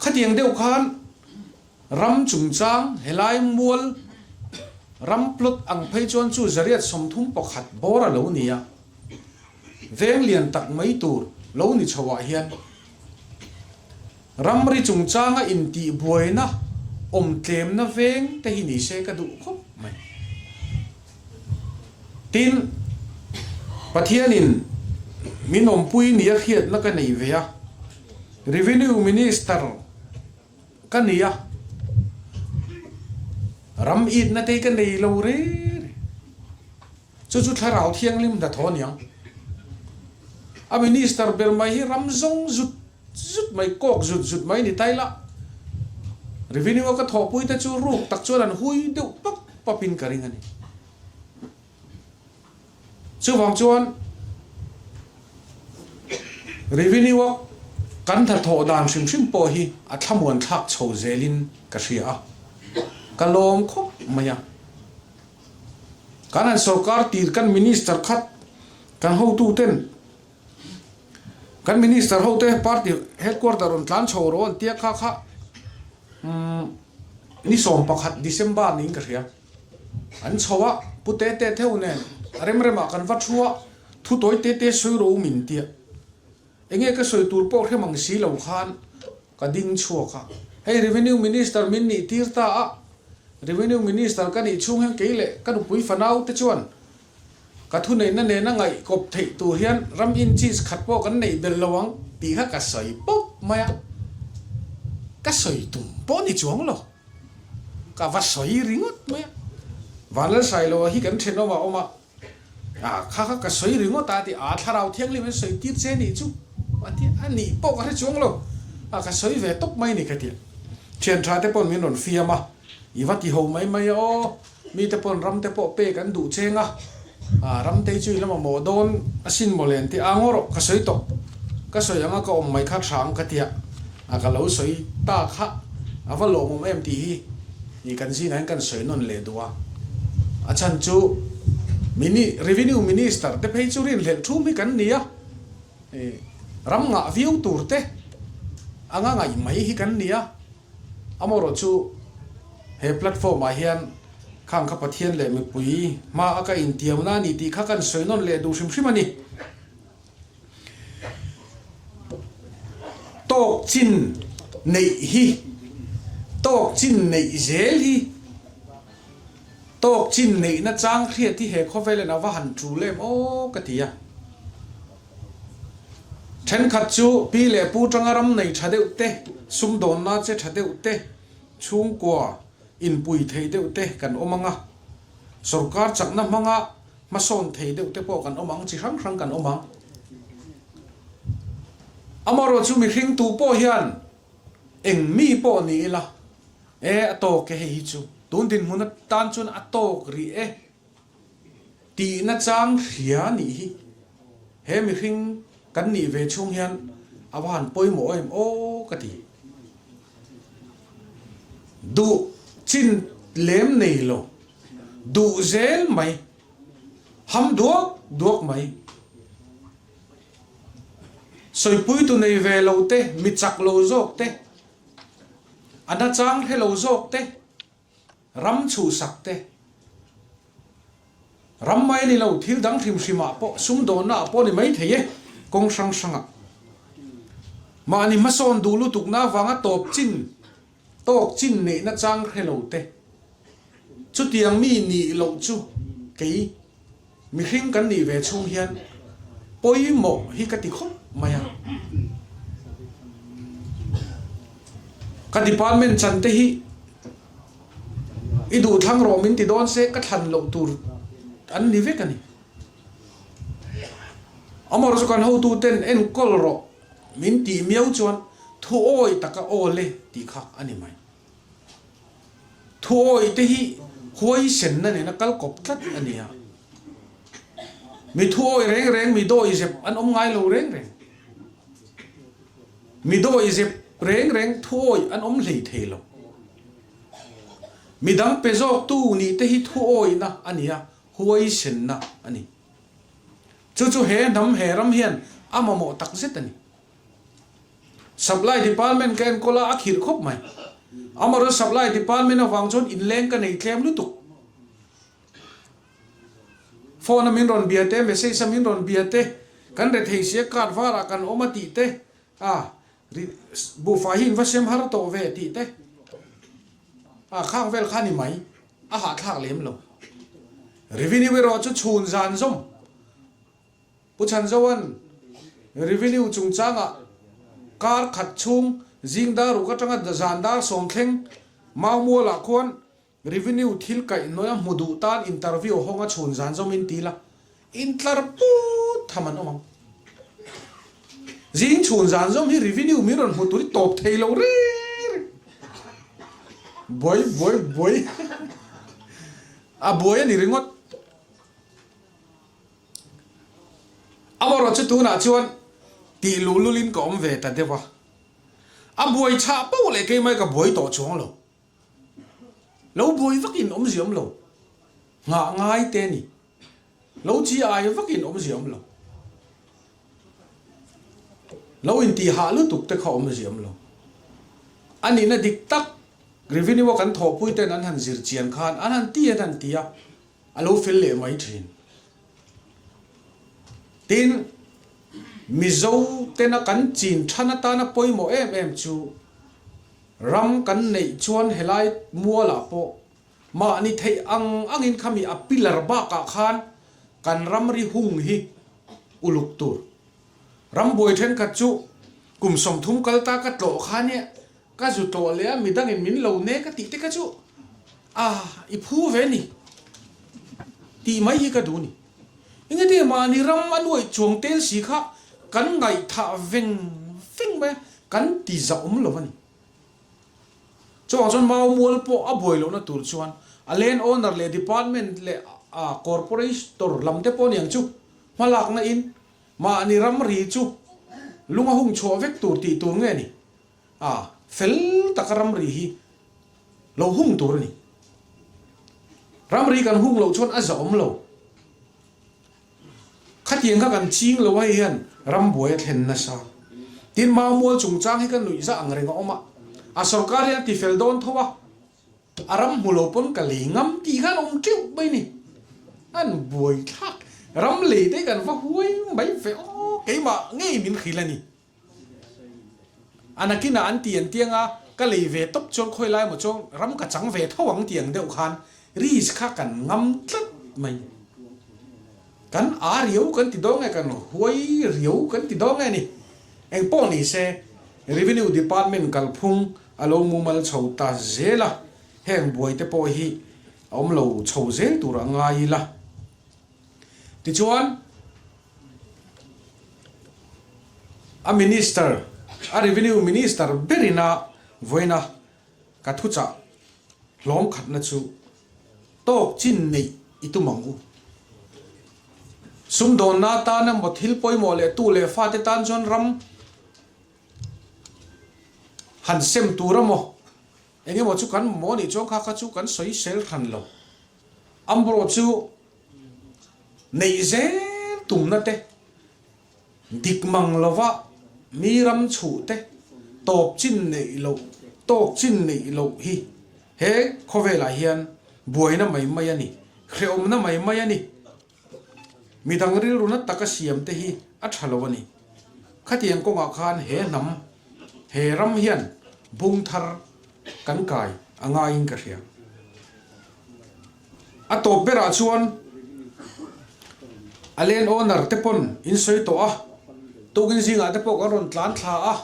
Khatiang deuh khan ram chungchang helai mual ram plot ang phei chuan chu 131 bawr a lo ni a, veng lian tak mai tur lo ni chho ah hian ramri chungchanga intihbuaina awm tlemna veng te hi ni se ka duh khawp mai. Tin, Pathianin min awmpui nia hriatna ka nei ve a, Revenue Minister ka ni a, ram itna te hi ka nei lo re re. Chu chu Thlarau Thianghlim hnathawh a niang. A Minister ber mai hi ram zawng zut zut mai, kawk zut zut mai ni ta ila, Revenue a ka thawhpui te chu ruk tak chuan an hui deuh pap pap in ka ring a ni. Chuvang chuan Revenue a kan hnathawh dan hrim hrim pawh hi a thlamuan thlak chho zel in ka hria a, ka lawm khawp mai a. Kan han sorkar tir kan Minister khat kan hotu ten Kan Minister ho te party headquarter rawn tlan chho rawh an tia kha kha umm ni 11 December niin ka hria. An chho a, Pu Tete theu nen a rem remah kan va thu a, thu tawi tete sawi rawh u min tia. Enge ka sawi tur pawh hrem ang si lo khan ka ding chhuak a. Hei Revenue Minister min nih tir ta a, Revenue Minister ka nih chhung hian kei leh ka nupui fanau te chuan Ka thuneihna nena ngaih kawp theih tur hian ram inches khat pawh kan neih belh lo ang tih kha ka sawi pawp mai a, ka sawi tum pawh ni chuang lo, ka va sawi ringawt mai a. Vanlalsailoa hi kan thenawm a awm a, ah kha kha ka sawi ringawt a ti, ah thlarau thianghlim an sawi tir che nih chu a ti a, a nih pawh ka hre chuang lo, ah ka sawi ve tawp mai ni ka ti a. Thian tha te pawn min rawn fiam a, i va ti ho mai mai a aw. Mite pawn ramte pawh pek an duh cheng a, ramte hi chu i la mamawh dawn asin mawle an ti a, ngaw rawh ka sawi tawh, ka sawi anga ka awm mai kha tha ang ka tia, ka lo sawi ta kha a va lawmawm em tih hi i kan zinah hian kan sawi nawn leh duh a, a chhan chu mini revenue minister te phei chu rinhlelh thum hi kan ni a, ram ngah viau tur te anga ngaih mai hi kan ni a. Amaherawh chu he platform ah hian khang kha Pathian leh mipui hma a ka intiamna a ni tih kha kan sawi nawn leh duh hrim hrim a ni. Tawk chin neih hi, tawk chin neih zel hi, tawk chin neihna chang hriat hi he khawvel in a va han tul em aw ka ti a. Thenkhat chu pi leh pu tanga ram nei tha deuh te, sumdawnna che tha deuh te, chhungkua inpui thei deuh te kan awm ang a. Sorkar chakna hmanga hmasawn thei deuh te pawh kan awm ang, chi hrang hrang kan awm ang. Amaherawhchu chu mihring tu pawh hian eng mi pawh ni ila, e a tawk e hei hi chu, tun dinhmun atan chuan a tawk rih e. Tihna chang hria nih hi he mihring kan nih ve chhung hian a va han pawimawh em aw ka ti. Duh chin lem nei lo, duh zel mai, ham duak duak mai. Sawipuitu nei ve lo te, mi chak lo zawk te, a nachang hre lo zawk te, Ram chhuhsak te, ram mai ni lo thil dang hrim hrimah pawh sumdawnna ah pawh ni mai thei e, kawng hrang hrangah. Mahni hmasawn duh lutukna avanga tawp chin, tawk chin neihna chang hre lo te, chutiang mi nih loh chu kei mihring kan nih ve chhung hian pawimawh hi ka ti khawp mai a. Ka department chan te hi i duh thlang rawh min ti dawn se ka thlan loh tur an ni vek a ni. Amaherawhchu chu kan hotu ten enkawl rawh min tih miau chuan thu awi taka aw le tih kha a ni mai. Thuawi te hi huaisenna nena kal kawp tlat a ni a. Mi thuawi reng reng mi dawi zep an awm ngai lo reng reng. Mi dawi zep reng reng thuawi an awm hlei thei lo. Mi dang pe zawktu nih te hi thuawina a ni a, huaisenna a ni. Chu chu he hnam he ram hian a mamawh tak zet a ni. Supply department ka enkawl a, a khirh khawp mai. Amaherawhchu supply department avang chuan inleng ka nei tlem lutuk. Phone a min rawn bia te, message a min rawn bia te, kan rethei sia card varah kan awm a tih te, a buhfai hi in va sem har tawh ve tih te, a khang vel kha ni mai, a hahthlak lem lo. Revenue erawh chu chhun zan zawm. Pu Chhanzoa'n Revenue chungchangah kar khat chhung zing dar ruk atanga zan dar sawm thleng Maumualah khuan Revenue thil kaih hnuai a hmu duh tan interview hawng a chhun zan zawm in ti la, intlar put tham an awm ang. Zing chhun zan zawm hi revenue min rawn hmu tur hi tawp thei lo reng reng. Buai buai buai a buai a ni ringawt. Amaherawhchu tunah chuan tih luh lulin ka awm ve ta deuh a. A buai chhah poh leh keimah hi ka buai tawh chuang lo. Lo buai vakin awmzia awm lo. Nghah ngai te a ni. Lo chi ai vakin awmzia awm lo. Lo intihhah lutuk te kha awmzia awm lo. A nihna dik tak revenue a kan thawhpui ten an han zir chian khan an han ti an han ti a, a lo fel leh mai thin. Tin, Mizo tena kan chin than atana pawimawh em em chu Ram kan neih chuan helai mualah pawh mahni theih ang angin khami a pillar bakah khan kan ramri hung hi uluk tur. Ram buai thenkhat chu kum 30 kal ta ka tlawh kha nia, ka zu tlawh leh a midangin min lo ne ka tih te kha chu a i phu ve ni tih mai hi ka duh ni. Engati mahni ram a nuaih chuang tel si kha kan ngaihthah veng veng mai a, kan ti zahawm lo a ni. Chuvang chuan Mau mual pawh a buai lohna tur chuan a land owner leh department leh a corporator lam te pawh aniang chu hmalakna in mahni ramri chu lung a hung chhuah vek tur tih tur nge ni? A fel taka ramri hi lo hung tur a ni. Ramri kan hung loh chuan a zahawm lo. Khatiang kha kan ching lo a hei hian rambuai a thlen nasa. Tin Maumual chungchang hi ka nuih zah ang reng a awm a. A sorkar hian a tifel dawn tho a, a ram hmu lo pawn ka lei ngam tih khan awm teuh mai ni. An buai thlak. Ram lei te kan va huai mai ve aw keimah ngei min hrilh a ni. A nakinah an ti an tiang a, ka lei ve tawp chuan khawi lai emaw chuan ram ka chang ve tho ang tih ang deuh khan risk kha kan ngam tlat mai. Kan a riau kan ti dawn nge kan huai riau kan ti dawn nge ni. Engpawh ni se Revenue Department kalphung a lo mumal chho ta zel a, heng buai te pawh hi a awm lo chho zel tur a ngai ila. Tichuan. A Minister, a Revenue Minister berina vawiina ka thuchah hlawm khatna chu tawk chin neih i tum ang u. Sumdawnna atan emaw thil pawimawh leh tu leh fate tan chuan ram han sem tur emaw eng emaw chu kan mamawh anih chuan kha kha chu kan sawi sel hran lo. Ambro chu Neih zel tumna te, dik mang lova mi ram chhuh te, tawp chin neih loh, tawk chin neih loh hi he khawvelah hian buaina mai mai a ni, hrehawmna mai mai a ni. Midang rilru na taka siam te hi a tha lo a ni. Khatiang kawngah khan he hnam, he ram hian bung thar kan kai a ngaiin ka hria. A tawp berah chuan a land owner te pawn in sawi tawh a, tukin zingah te pawh kan rawn tlan thla a,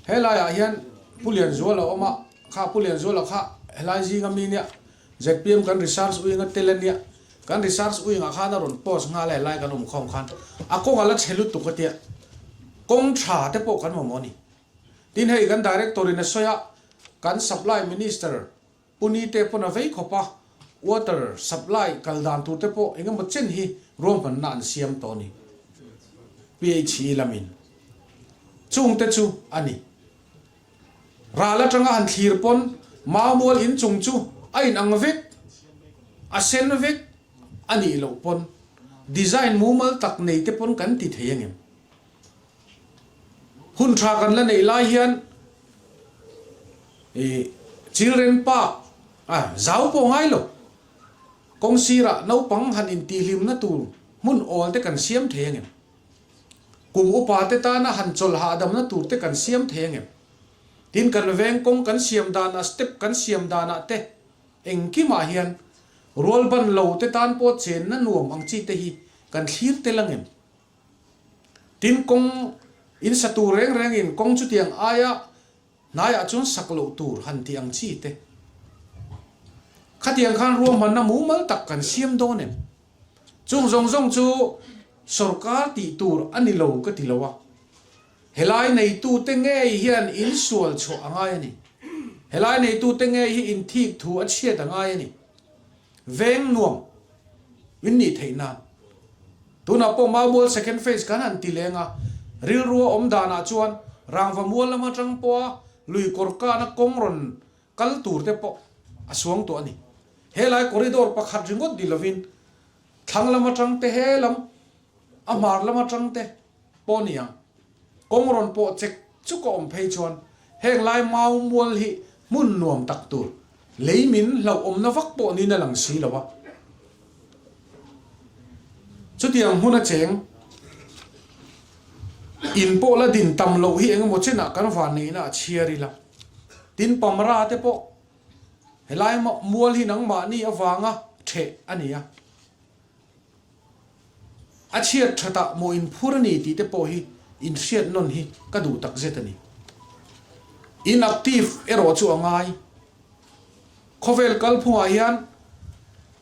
helaiah hian Pu Lianzuala a awm a, kha Pu Lianzuala kha helai zinga mi nia zpm kan research wing a tel a nia, kan research wing ah khan a rawn post nghal a helai kan awm khawm khan a kawng a la chhe lutuk a tia, kawng tha te pawh kan mamawh a ni. Tin hei kan director in a sawi a, kan supply minister Pu Nite pawn a vei khawp a, water supply kal dan tur te pawh eng emaw chen hi ruahmanna an siam tawh a ni. PHE lamin chung te chu a ni. Ral atanga han thlir pawn Maumual in chung chu a inang vek, a sen vek a nih loh pawn. Design mumal tak nei te pawn kan ti thei angem? Hun tha kan la neih lai hian ih Children Park ah zau pawh ngai lo. Kawng sirah naupang han intihhlimna tur hmun awl te kan siam thei angem? Kum upa te tana han chawlh hahdamna tur te kan siam thei angem? Tin kan veng kawng kan siam danah step kan siam danah te Engkimah hian rual ban lo te tan pawh chenna nuam ang chi te hi kan thlir tel angem? Tin, kawng in sa tur reng rengin kawng chutiang aia hnaiah chuan sak loh tur han tih ang chi te. Khatiang khan ruahmanna mumal tak kan siam dawn em? Chung zawng zawng chu sorkar tih tur a ni lo ka ti lo a. Helai neitute ngei hian in sual chhuah a ngai a ni. Helai neitute ngei hi in thik thu a chhiat a ngai a ni. Veng nuam in nih theih nan. Tunah pawh Maumual second phase kan han ti leng a, rilrua awm danah chuan rangva mual lam atang pawha lui kawr kana kawng rawn kal tur te pawh a suang tawh a ni. Helai corridor pakhat ringawt ni lovin thlang lam atang te he lam a hmar lam atang te pawh ni ang. Kawng rawn pawh chek chuk a awm phei chuan heng lai mau mual hi hmun nuam tak tur, lei min hlauhawmna vak pawh niin a lang si lo a. Chutiang hmun a cheng in pawh la din tam loh hi eng emaw chenah kan vanneihna a chhiar ila. Tin Pamra te pawh helai mual hi nangmahni avanga ṭheh a ni a. A chhiat thatah maw inphur a ni tih te pawh hi inhriat nawn hi ka duh tak zet a ni. Inactive erawh chu a ngai. Khawvel kalphungah hian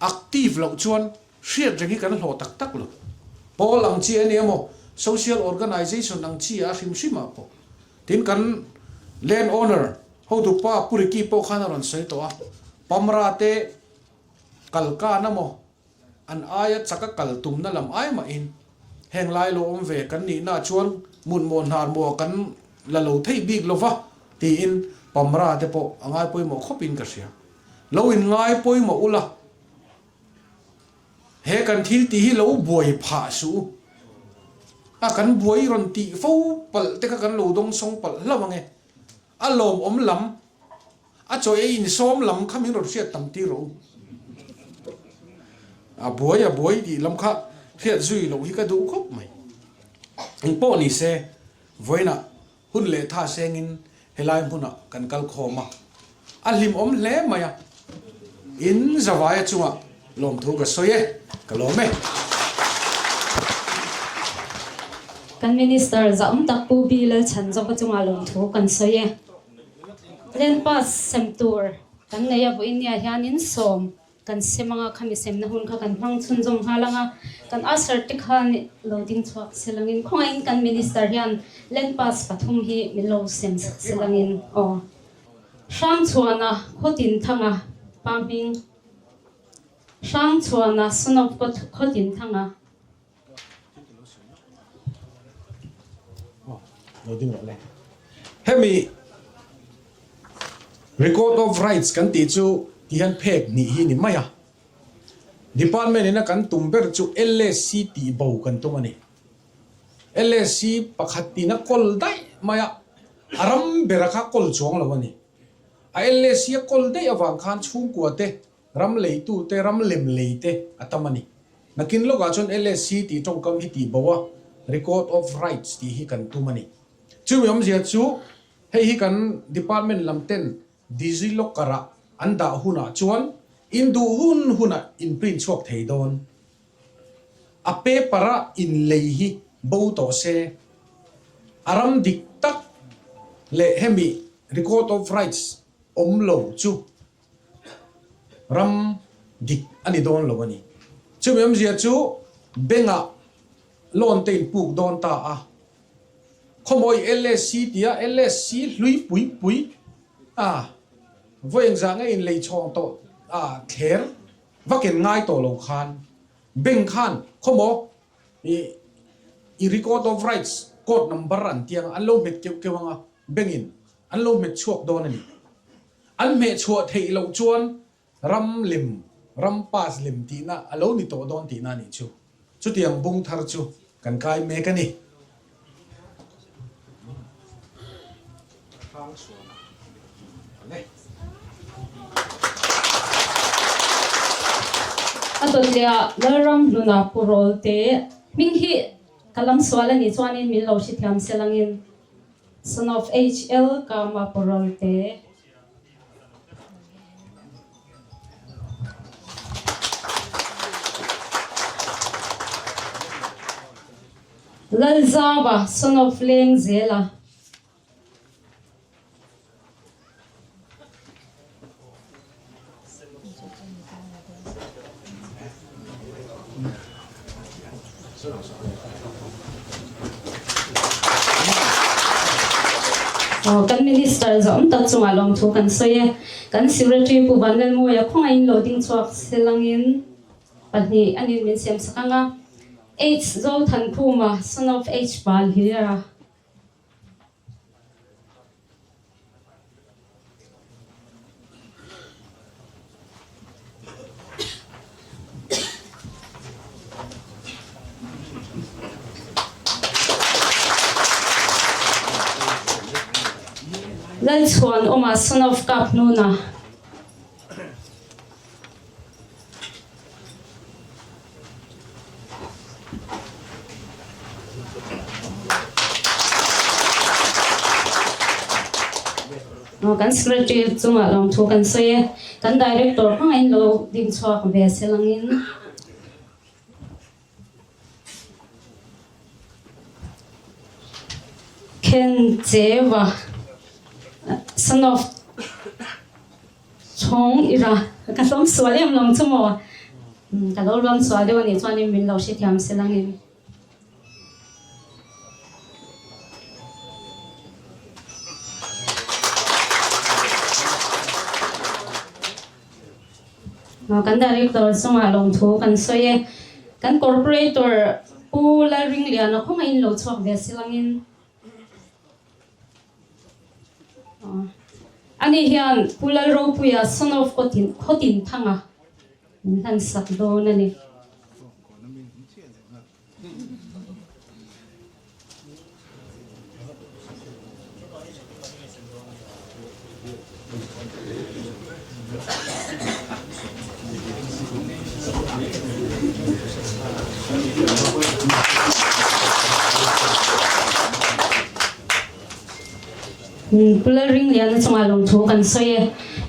active loh chuan hriat reng hi kan hlawh tak tak lo. Pawl ang chi a ni emaw, social organization ang chi a hrim hrimah pawh. Tin kan land owner hotupa Pu Ricky pawh khan a rawn sawi tawh a, Pamra te kalkan emaw, An aia chaka kal tumna lam ai mahin heng lai lo awm ve kan nihna chuan mutmawh hnar maw kan la lo theih bik lo va tiin Pamra te pawh a ngai pawimawh khawpin ka hria. Lo in ngai pawimawh ula, he kan thil tih hi lo buai phah suh u. A kan buai rawn tih fo palh te kha kan lo dawngsawng palh hlauh ange. A lawmawm lam. A chaw ei insawm lam kha min rawn hriat tam tir rawh u. A buai a buai tih lam kha hriat zui loh hi ka duh khawp mai. Eng pawh ni se, vawiinah hun leh tha sengin helai hmunah kan kal khawm a, a hlimawm hle mai a. In zavaia chungah lawmthu ka sawi e, ka lawm e. Kan Minister zahawm tak Pu B. Lalchhanzova chungah lawmthu kan sawi e. Land pass sem tur kan nei a vawinia hianin sawm kan sem anga khami semna hun kha kan hmang chhunzawm nghal anga kan usher te khan lo ding chhuak selangin khawngaihin kan minister hian land pass pathum hi min lo sem sak selangin aw Hrangchhuana Khawtinthanga pa hming Hrangchhuana son of Khawtinthanga. Hemi Record of Rights kan tih chu ti hian phek hnih hi ni mai a. Department ina kan tum ber chu LSC tih bo kan tum a ni. LSC pakhat tina kawl daih mai a, a ram bera kha kawl chuang lo a ni. A LSC a kawl daih avang khan chhungkua te Ram leitute, ram lem leite a tam a ni. Nakin lawkah chuan LSC tih tawngkam hi tih bo a, Record of Rights tih hi kan tum a ni. Chumi awmzia chu hei hi kan department lam ten DigiLocker ah an dah hunah chuan in duh hun hunah in print chhuak thei dawn. A paper a in lei hi bo tawh se, a ram dik tak leh hemi Record of Rights awm lo chu Ram dik a ni dawn lo a ni. Chumi awmzia chu bank-ah loan te in puk dawn ta a. Khawmawi LSC tia LSC hlui pui pui a vawi engzah nge in lei chhawng tawh a thler vak in ngai tawh lo khan bank khan khawmaw i i record of rights code number an tia ang an lo hmet keuh keuh ang a bank in an lo hmet chhuak dawn a ni. An hmehchhuah theih loh chuan ram lem, ram pass lem tihna a lo ni tawh dawn tihna a nih chu. Chutiang bung thar chu kan kai mek a ni. A dawtleah Lalram hluna Pu Rawlte hming hi ka lam sual a nih chuanin min lo hrethiam selangin Son of HL Kama Pu Rawlte. Lalzava, son of Lengzela. Kan Minister zawm tak chungah lawmthu kan sawi e. Kan Secretary Pu Vanlalmawia khawngaihin lo ding chhuak selangin pahnih anin min siam sak ang a. H Zothankhuma, son of H Palhira. Lalchhuanawma, son of Kaphnuna. Kan secretary chungah lawmthu kan sawi e. Kan director hmangin lo ding chhuak ve selangin. Khen Cheva, son of Chhawng ira ka hlawm sual em lo chu maw? Ka lo hlawm sual deuh a nih chuanin min lo hrethiam se langin. Kan Director chungah lawmthu kan sawi e. Kan Corporator Pu Lalringliana khawngaihin lo chhuak ve se langin. Ani hian Pu Lalropuia son of Khawtin Thanga min hlan sak dawn a ni. Pu Lalringliana chungah lawmthu kan sawi e.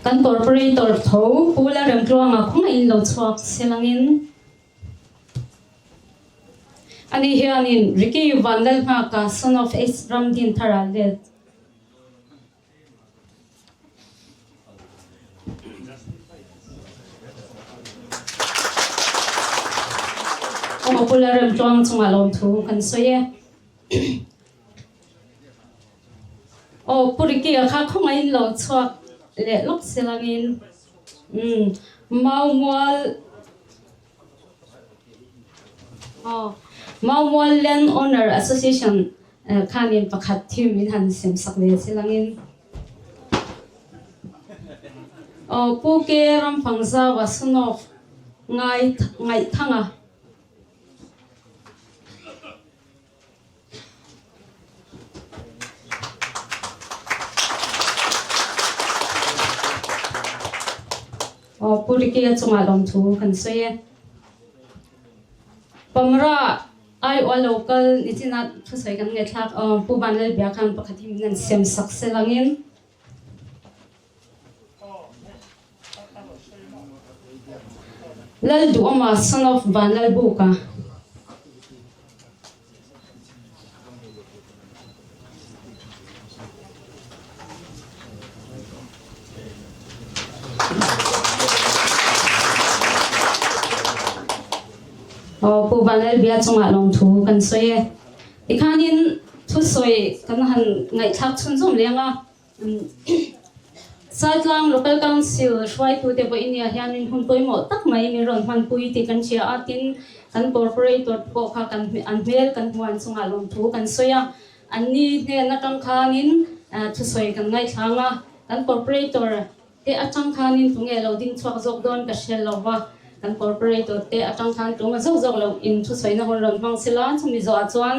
Kan Corporator tho Pu Lalremtluanga khawngaihin lo chhuak selangin ani hianin Ricky Vanlalnghaka son of H Ramdinthara let. Aw Pu Lalremtluang chungah lawmthu kan sawi e. Aw Pu Ricky-a kha khawngaihin lo chhuak leh lawk silangin umm Maumual Aw Maumual Land Owner Association khanin pakhat thim min han sem sak ve silangin Aw Pu K Ramfangzaua Son of Ngaihthanga. Aw Pu Ricky a chungah lawmthu kan sawi e. Pamra aiawh a lo kal nichinah thusawi kan ngaihthlak aw Pu Vanlalbia khan pakhat hi min an siam sak selangin. Lalduhawma son of Vanlalbuka. Aw Pu Vanlalbia chungah lawmthu kan sawi e. Tikhanin thusawi kan han ngaihthlak chhunzawm leng a. Saitlang Local Council hruaitute vawinia hianin hun pawimawh tak mai min rawn hmanpui tih kan hria a, tin kan Corporator pawh kha kan an hmel kan hmuan chungah lawmthu kan sawi a, anni hnen atang khanin thusawi kan ngaithlang a, kan Corporator te atang khanin tunge lo ding chhuak zawk dawn ka hre lo va. Kan Corporator te atang khan tlung a zawk zawk loh in thusawina hun rawn hmang sela, chumi zawhah chuan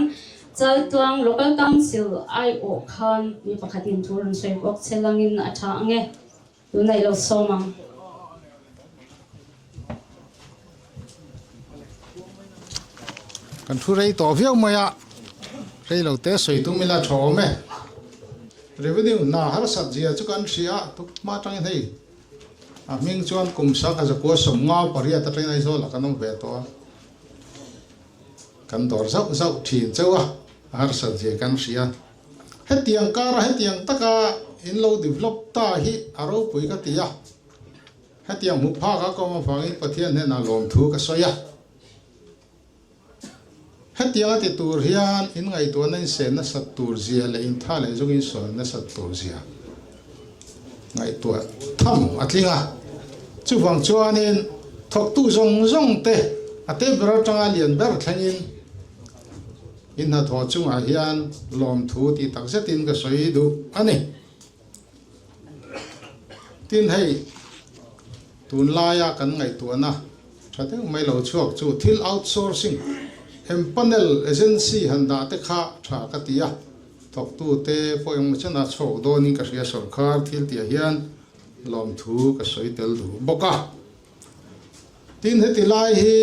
Chaltlang Local Council aiawh khan mi pakhatin thu rawn sawi bawk che langin a tha ang e. Tuna i lo sawm ang. Kan thu rei tawh viau mai a, rei lo te sawi tum ila tha awm e. Revenue hna harsat zia chu kan hria a, tuk hma atangin hei a hming chuan kum sangha zakua 58 atangin Aizawl ah kan awm ve tawh a, kan dawr zauh zauh thin chauh a, a harsat zia kan hria. Hetiang kara hetiang taka in lo develop ta hi a ropui ka ti a, hetiang hmuh phak a kawng avangin Pathian hnenah lawmthu ka sawi a. Hetiang a ti tur hian in ngaihtuahna in sen nasat tur zia leh in tha leh zung in sawi nasat tur zia ngaihtuah tham a tling a. Chuvang chuanin thawktu zawng zawng te a te ber atanga lian ber thlengin, I hnathawh chungah hian lawmthu tih tak zetin ka sawi duh a ni. Tin hei, tunlaia kan ngaihtuahna tha deuh mai lo chhuak chu thil outsourcing, empanel agency han dah te kha tha ka ti a, thawktute pawh engmaw chen a chhuak dawnin ka hria sawrkar thil tihah hian lawmthu ka sawi tel duh bawk a. Tin heti lai hi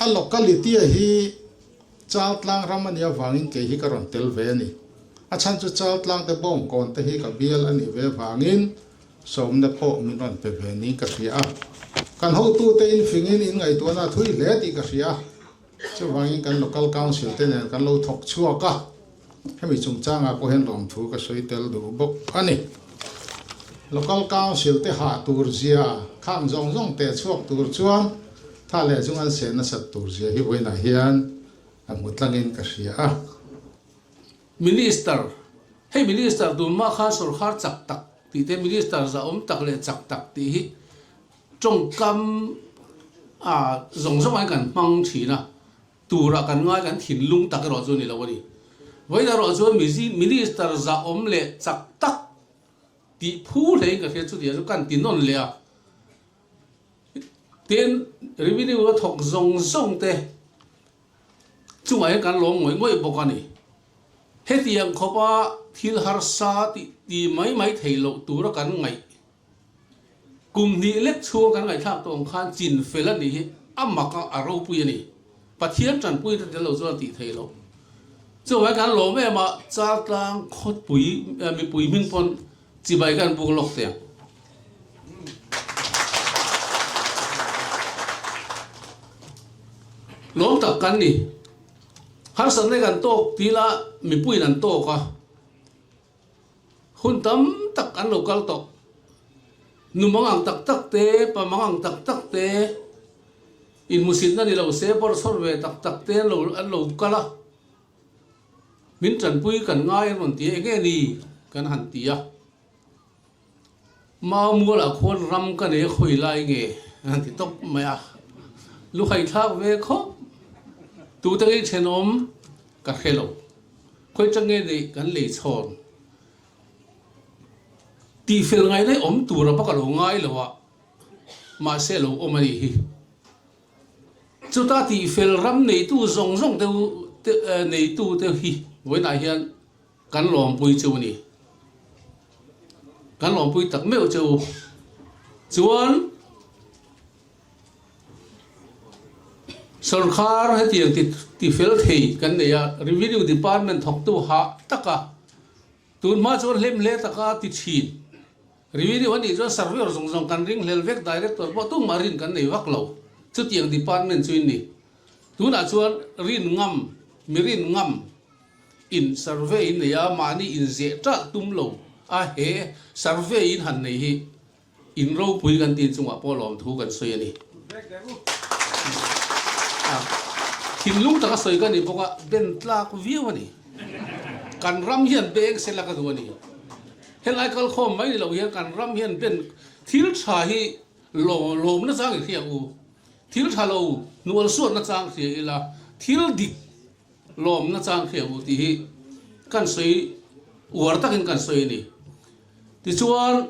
a locality a hi Chaltlang ram a nih avangin kei hi ka rawn tel ve a ni. A chhan chu Chaltlang te bawngkawn te hi ka bial a nih ve avangin sawmna pawh min rawn pe ve niin ka hria a. Kan hotute in fingin in ngaihtuahna a thui hle tih ka hria a. Chuvangin kan Local Council te nen kan lo thawk chhuak a, hemi chungchangah pawh hian lawmthu ka sawi tel duh bawk a ni. Local Council te hah tur zia, khang zawng zawng teh chhuak tur chuan tha leh chung an seh nasat tur zia hi vawiinah hian a hmu tlangin ka hria a. Minister, Hei Minister tun mah khan sawrkar chak tak tih te, Minister zahawm tak leh chak tak tih hi Tawngkam a zawng zawng ah hian kan hmang thin a, turah kan ngai kan thinlung tak erawh chu a ni lo a ni. Vawiin erawh chuan Minister zahawm leh chak tak tih phu hlein ka hria chutiang chu kan ti nawn leh a. Tin, Revenue a thawk zawng zawng te chungah hian kan lawm ngawih ngawih bawk a ni. Hetiang khawpa thil harsa tih ti mai mai thei loh tura kan ngaih Kum hnih lek chhung kan ngaihthlak tawh ang khan chin fel a nih hi a mak a, a ropui a ni. Pathian tanpui te tel lo chuan a tih theih loh. Chuvangin kan lawm em a, Chaltlang khawpui mipui hming pawn chibai kan buk lawk teh ang. Lawm tak kan ni. Harsatna kan tawk tila mipuiin an tawk a. Hun tam tak an lo kal tawh. Nu mangang tak tak te, pa mangang tak tak te, inhmusitna ni lo se bawrhsawr ve tak tak te an lo an lo kal a. Min tanpui kan ngai an rawn ti a, enge ni kan han ti a. Mau mualah khuan ram ka nei a khawi lai nge an han ti tawp mai a. Lu haithlak ve khawp. Tute nge thenawm ka hre lo. Khawi chang nge neih kan lei chhawn tihfel ngai daih awm tur a bak a lo ngai lo a, mahse a lo awm a nih hi. Chuta tihfel ram neitu zawng zawng te neitu te hi vawiinah hian kan lawmpui chu a ni. Kan lawmpui tak meuh che u. Chuan. Sorkar hetiang ti ti fel thei kan nei a, Revenue Department thawktu hah taka tun hma chuan hlem hle taka ti thin. Revenue a nih chuan surveyor zawng zawng kan ring hlel vek, Director pawh tumah rin kan nei vak lo. Chutiang department chu in ni. Tunah chuan rin ngam, mi rin ngam in survey in nei a, mahni inzeh ṭalh tum lo a he survey in han nei hi In ropui kan tin chungah pawh lawmthu kan sawi a ni. Thinlung taka sawi ka ni bawk a, ben tlak viau a ni. Kan ram hian beng se la ka duh a ni. Helai kalkhawm mai ni lo hian kan ram hian ben thil tha hi lawm nachang i hria u. Thil tha lo hnual suat nachang hria ila, thil dik lawm nachang hria u tih hi kan sawi uar takin kan sawi a ni. Tichuan.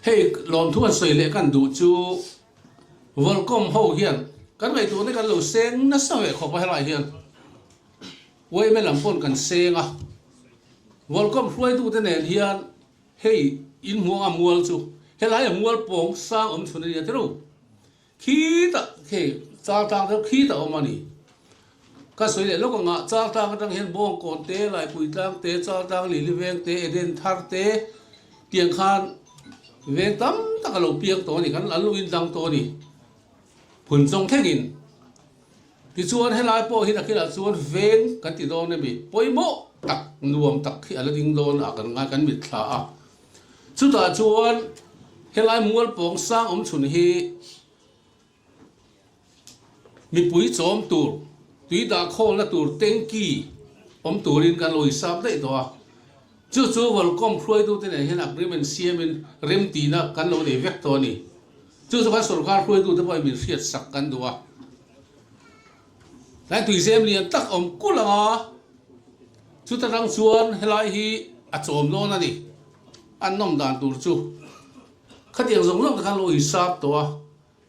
Hei lawmthu an sawi leh kan duh chu Volcom ho hian kan ngaihtuahna kan lo seng nasa ve khawp a helaiah hian yma lam pawn kan seng a, Volcom hruaitute nen hian hei in hmuang a mual chu helai a mual pawng sang awm chhun a nia tiro. Khitah khi Chaltlang deuh khitah awm a ni. Ka sawi leh lawk anga Chaltlang atang hian Bawngkawn te, Laipuitlang te, Chaltlang Lili veng te, Eden thar te tiang khan veng tam tak a lo piang tawh a ni, kan an lo indang tawh a ni. Phunchawng thlengin. Tichuan helai pawh hi nakinah chuan veng kan ti dawn emi pawimawh tak nuam tak hi a la ding dawn a kan ngai kan mitthla a. Chutah chuan helai mualpawng sang awm chhun hi mipui chawm tur, tui dah khawlna tur tanky awm turin kan lo hisap daih tawh a. Chu chu Volcom hruaitute nen hian agreement siamin remtihna kan lo nei vek tawh a ni. Chu chu kan sorkar hruaitute pawhin min hriatsak kan duh a. Tlai tuizem lian tak awm kulh ang a, chuta tang chuan helai hi a chawm dawn a ni. An nawm dan tur chu khatiang zawng zawng te khan lo hisap tawh a,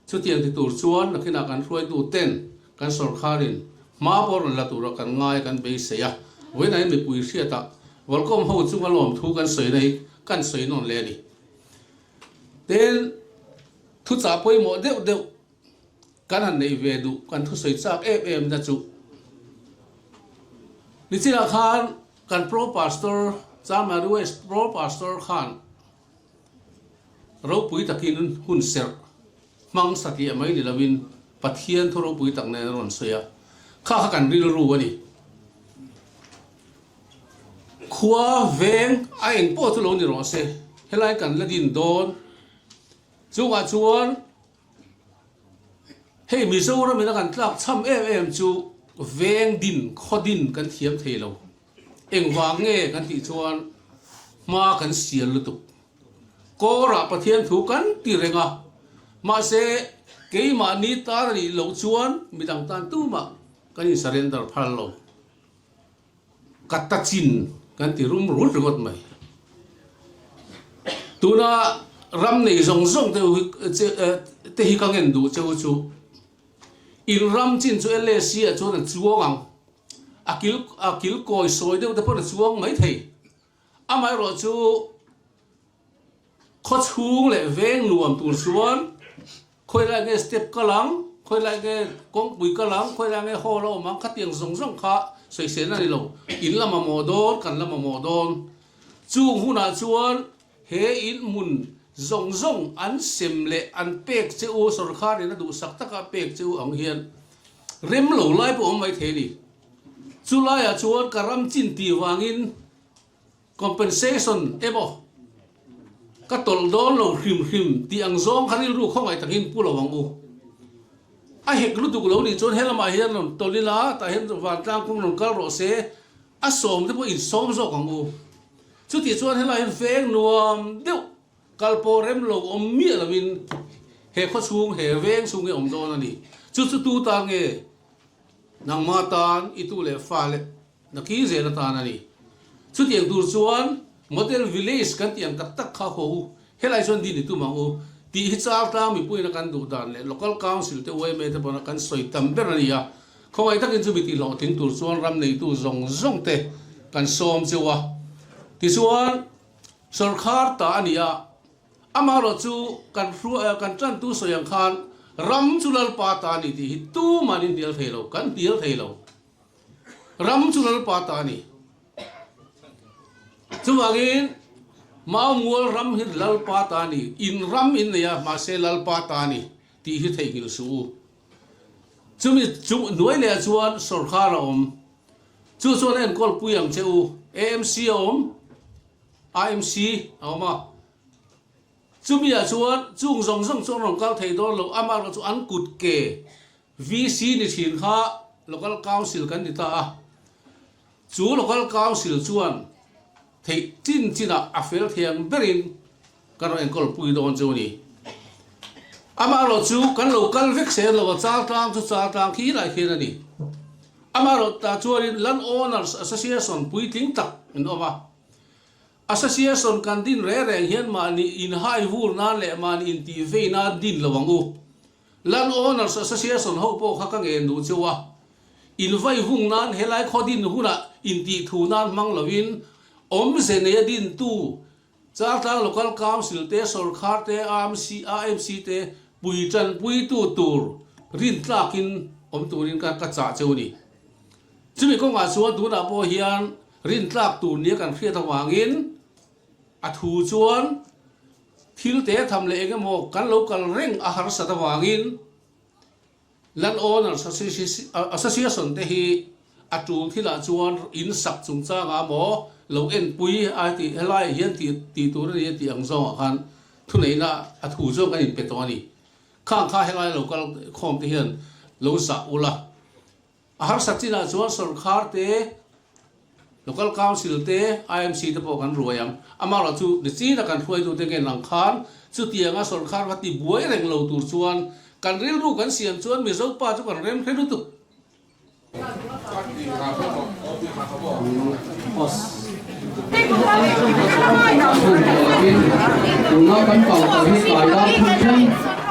chutiang ti tur chuan nakinah kan hruaitu ten kan sorkharin hma pawh rawn la tura kan ngai kan beisei a, vawiinah hian mipui hriatah Volcom ho chunga lawmthu kan sawina hi kan sawi nawn leh a ni. Tin, thuchah pawimawh deuh deuh Kan han neih ve duh kan thusawi chak em em na chu nichinah khan kan Pro Pastor Chamari West Pro Pastor khan ropui takin hun serh hmang satliah mai ni loin Pathian thu ropui tak nen a rawn sawi a, kha kha kan rilru a ni. Khua veng a eng pawh chu lo ni rawh se, helai kan la din dawn chungah chuan Hei Mizoram in a kan tlak cham em em chu veng din, khaw din kan thiam thei lo. Engvang nge kan tih chuan hma kan sial lutuk. Kawrah Pathian thu kan ti reng a, mahse keimahni tan a nih loh chuan midang tan tumah kan in surrender phal lo. Ka ta chin kan ti rum rut ringawt mai. Tuna ram nei zawng zawng te te hi ka ngen duh cheu chu in ram chin chu LAC ah chuan a chuang ang, a kil a kil kawi sawi deuh te pawn a chuang mai thei. Amaherawh chu khaw chhung leh veng nuam tur chuan Khawi lai nge step kal ang, khawi lai nge kawngpui kal ang, khawi lai nge hall a awm ang, khatiang zawng zawng kha sawisel a ni lo. In la mamawh dawn, kan la mamawh dawn. Chung hunah chuan he in hmun zawng zawng an sem leh an pek che u, sorkharin a duhsak taka a pek che u ang hian rem lo lai pawh a awm mai thei a ni. Chu laiah chuan ka ram chin tih vangin Compensation emaw ka tawlh dawn lo hrim hrim tih ang zawng kha rilru khawngaih takin pu lo ang u. A hek lutuk lo nih chuan helamah hian rawn tawlh ila, tah hian vantlang kawng rawn kal rawh se, a sawm te pawh insawm zawk ang u. Chutih chuan helaiah hian veng nuam deuh kal pawh rem lo awm miah lovin he khaw chhung, he veng chhung hi a awm dawn a ni. Chu chu tu tan nge nangmah tan i tu leh fa leh Naki zel atan a ni. Chutiang tur chuan Model Village kan tih ang tak tak kha haw u, helai chuan din i tum ang u tih hi Chaltlang mipuiin a kan duh dan leh Local Council te yma te pawh kan sawi tam ber a ni a. Khawngaih takin chumi tih hlawhtling tur chuan ram neitu zawng zawng te kan sawm cheu a. Tichuan sawrkhar ta a ni a, amaherawh chu kan hruai kan tantu sawi ang khan ram chu Lalpa ta a ni tih hi tuman in hnial thei lo, kan hnial thei lo. Ram chu Lalpa ta a ni. Chuvangin Maumual ram hi Lalpa ta a ni, in ram in nei a, mahse Lalpa ta a ni tih hi theihnghilh suh u. Chumi chu hnuai leh ah chuan sawrkar a awm. Chu chuan a enkawl pui ang che u. AMC a awm, IMC a awm a. Chumi ah chuan chung zawng zawng chu an rawn kal thei dawn lo, amaherawhchu chu an kut ke VC ni thin kha Local Council kan ti ta a, chu Local Council chuan theih chin chinah a fel thei ang berin kan rawn enkawl pui dawn chu a ni. Amaherawh chu kan lo kal vek sel lo a, Chaltlang chu Chaltlang khi lai khian a ni. Amaherawh tah chuanin Land Owners Association puitling tak an awm a. Association kan din reng reng hian mahni inhai vur nan leh mahni intih vei nan din lo ang u. Land Owners Association ho pawh kha ka ngen duh cheu a. In vai vung nan helai khaw din hunah intih thu nan hmang loin awmze neia dintu Chaltlang Local Council te, Sawrkhar te, AMC, AMC te pui tanpuitu tur rintlakin awm turin ka ka chah cheu a ni. Chumi kawngah chuan tunah pawh hian rintlak tur nia kan hriat avangin a thu chuan thil te tham leh eng emaw kan lo kal reng a harsat avangin Land Owners Association te hi a tul thilah chuan in sak chungchangah maw lo enpui a tih helaiah hian tih tih tur a ni a tih ang zawngah khan thuneihna a thu zawng kan inpe tawh a ni. Khang kha helai lo kal khawm te hian lo zah ula. A harsat chinah chuan sawrkhar te, Local Council te, IMC te pawh kan ruai ang. Amaherawh chu nichina kan hruaitute ngen ang khan chutianga sawrkhar va ti buai reng lo tur chuan kan rilru kan siam chuan Mizo pa chu kan rem hre lutuk. Tuna kan kal tawh hi tlai dar thum thleng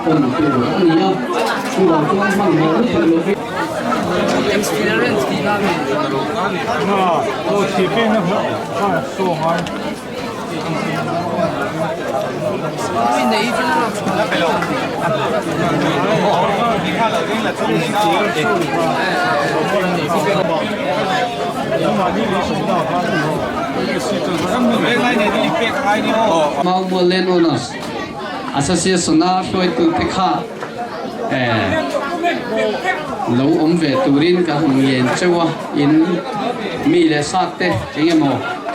awm tur a ni a, chuvang chuan hmanhmawh lutuk lovin. Maumual Land Owners Association-a hruaitute kha lo awm ve turin ka han ngen cheu a, in mi leh sate eng emaw.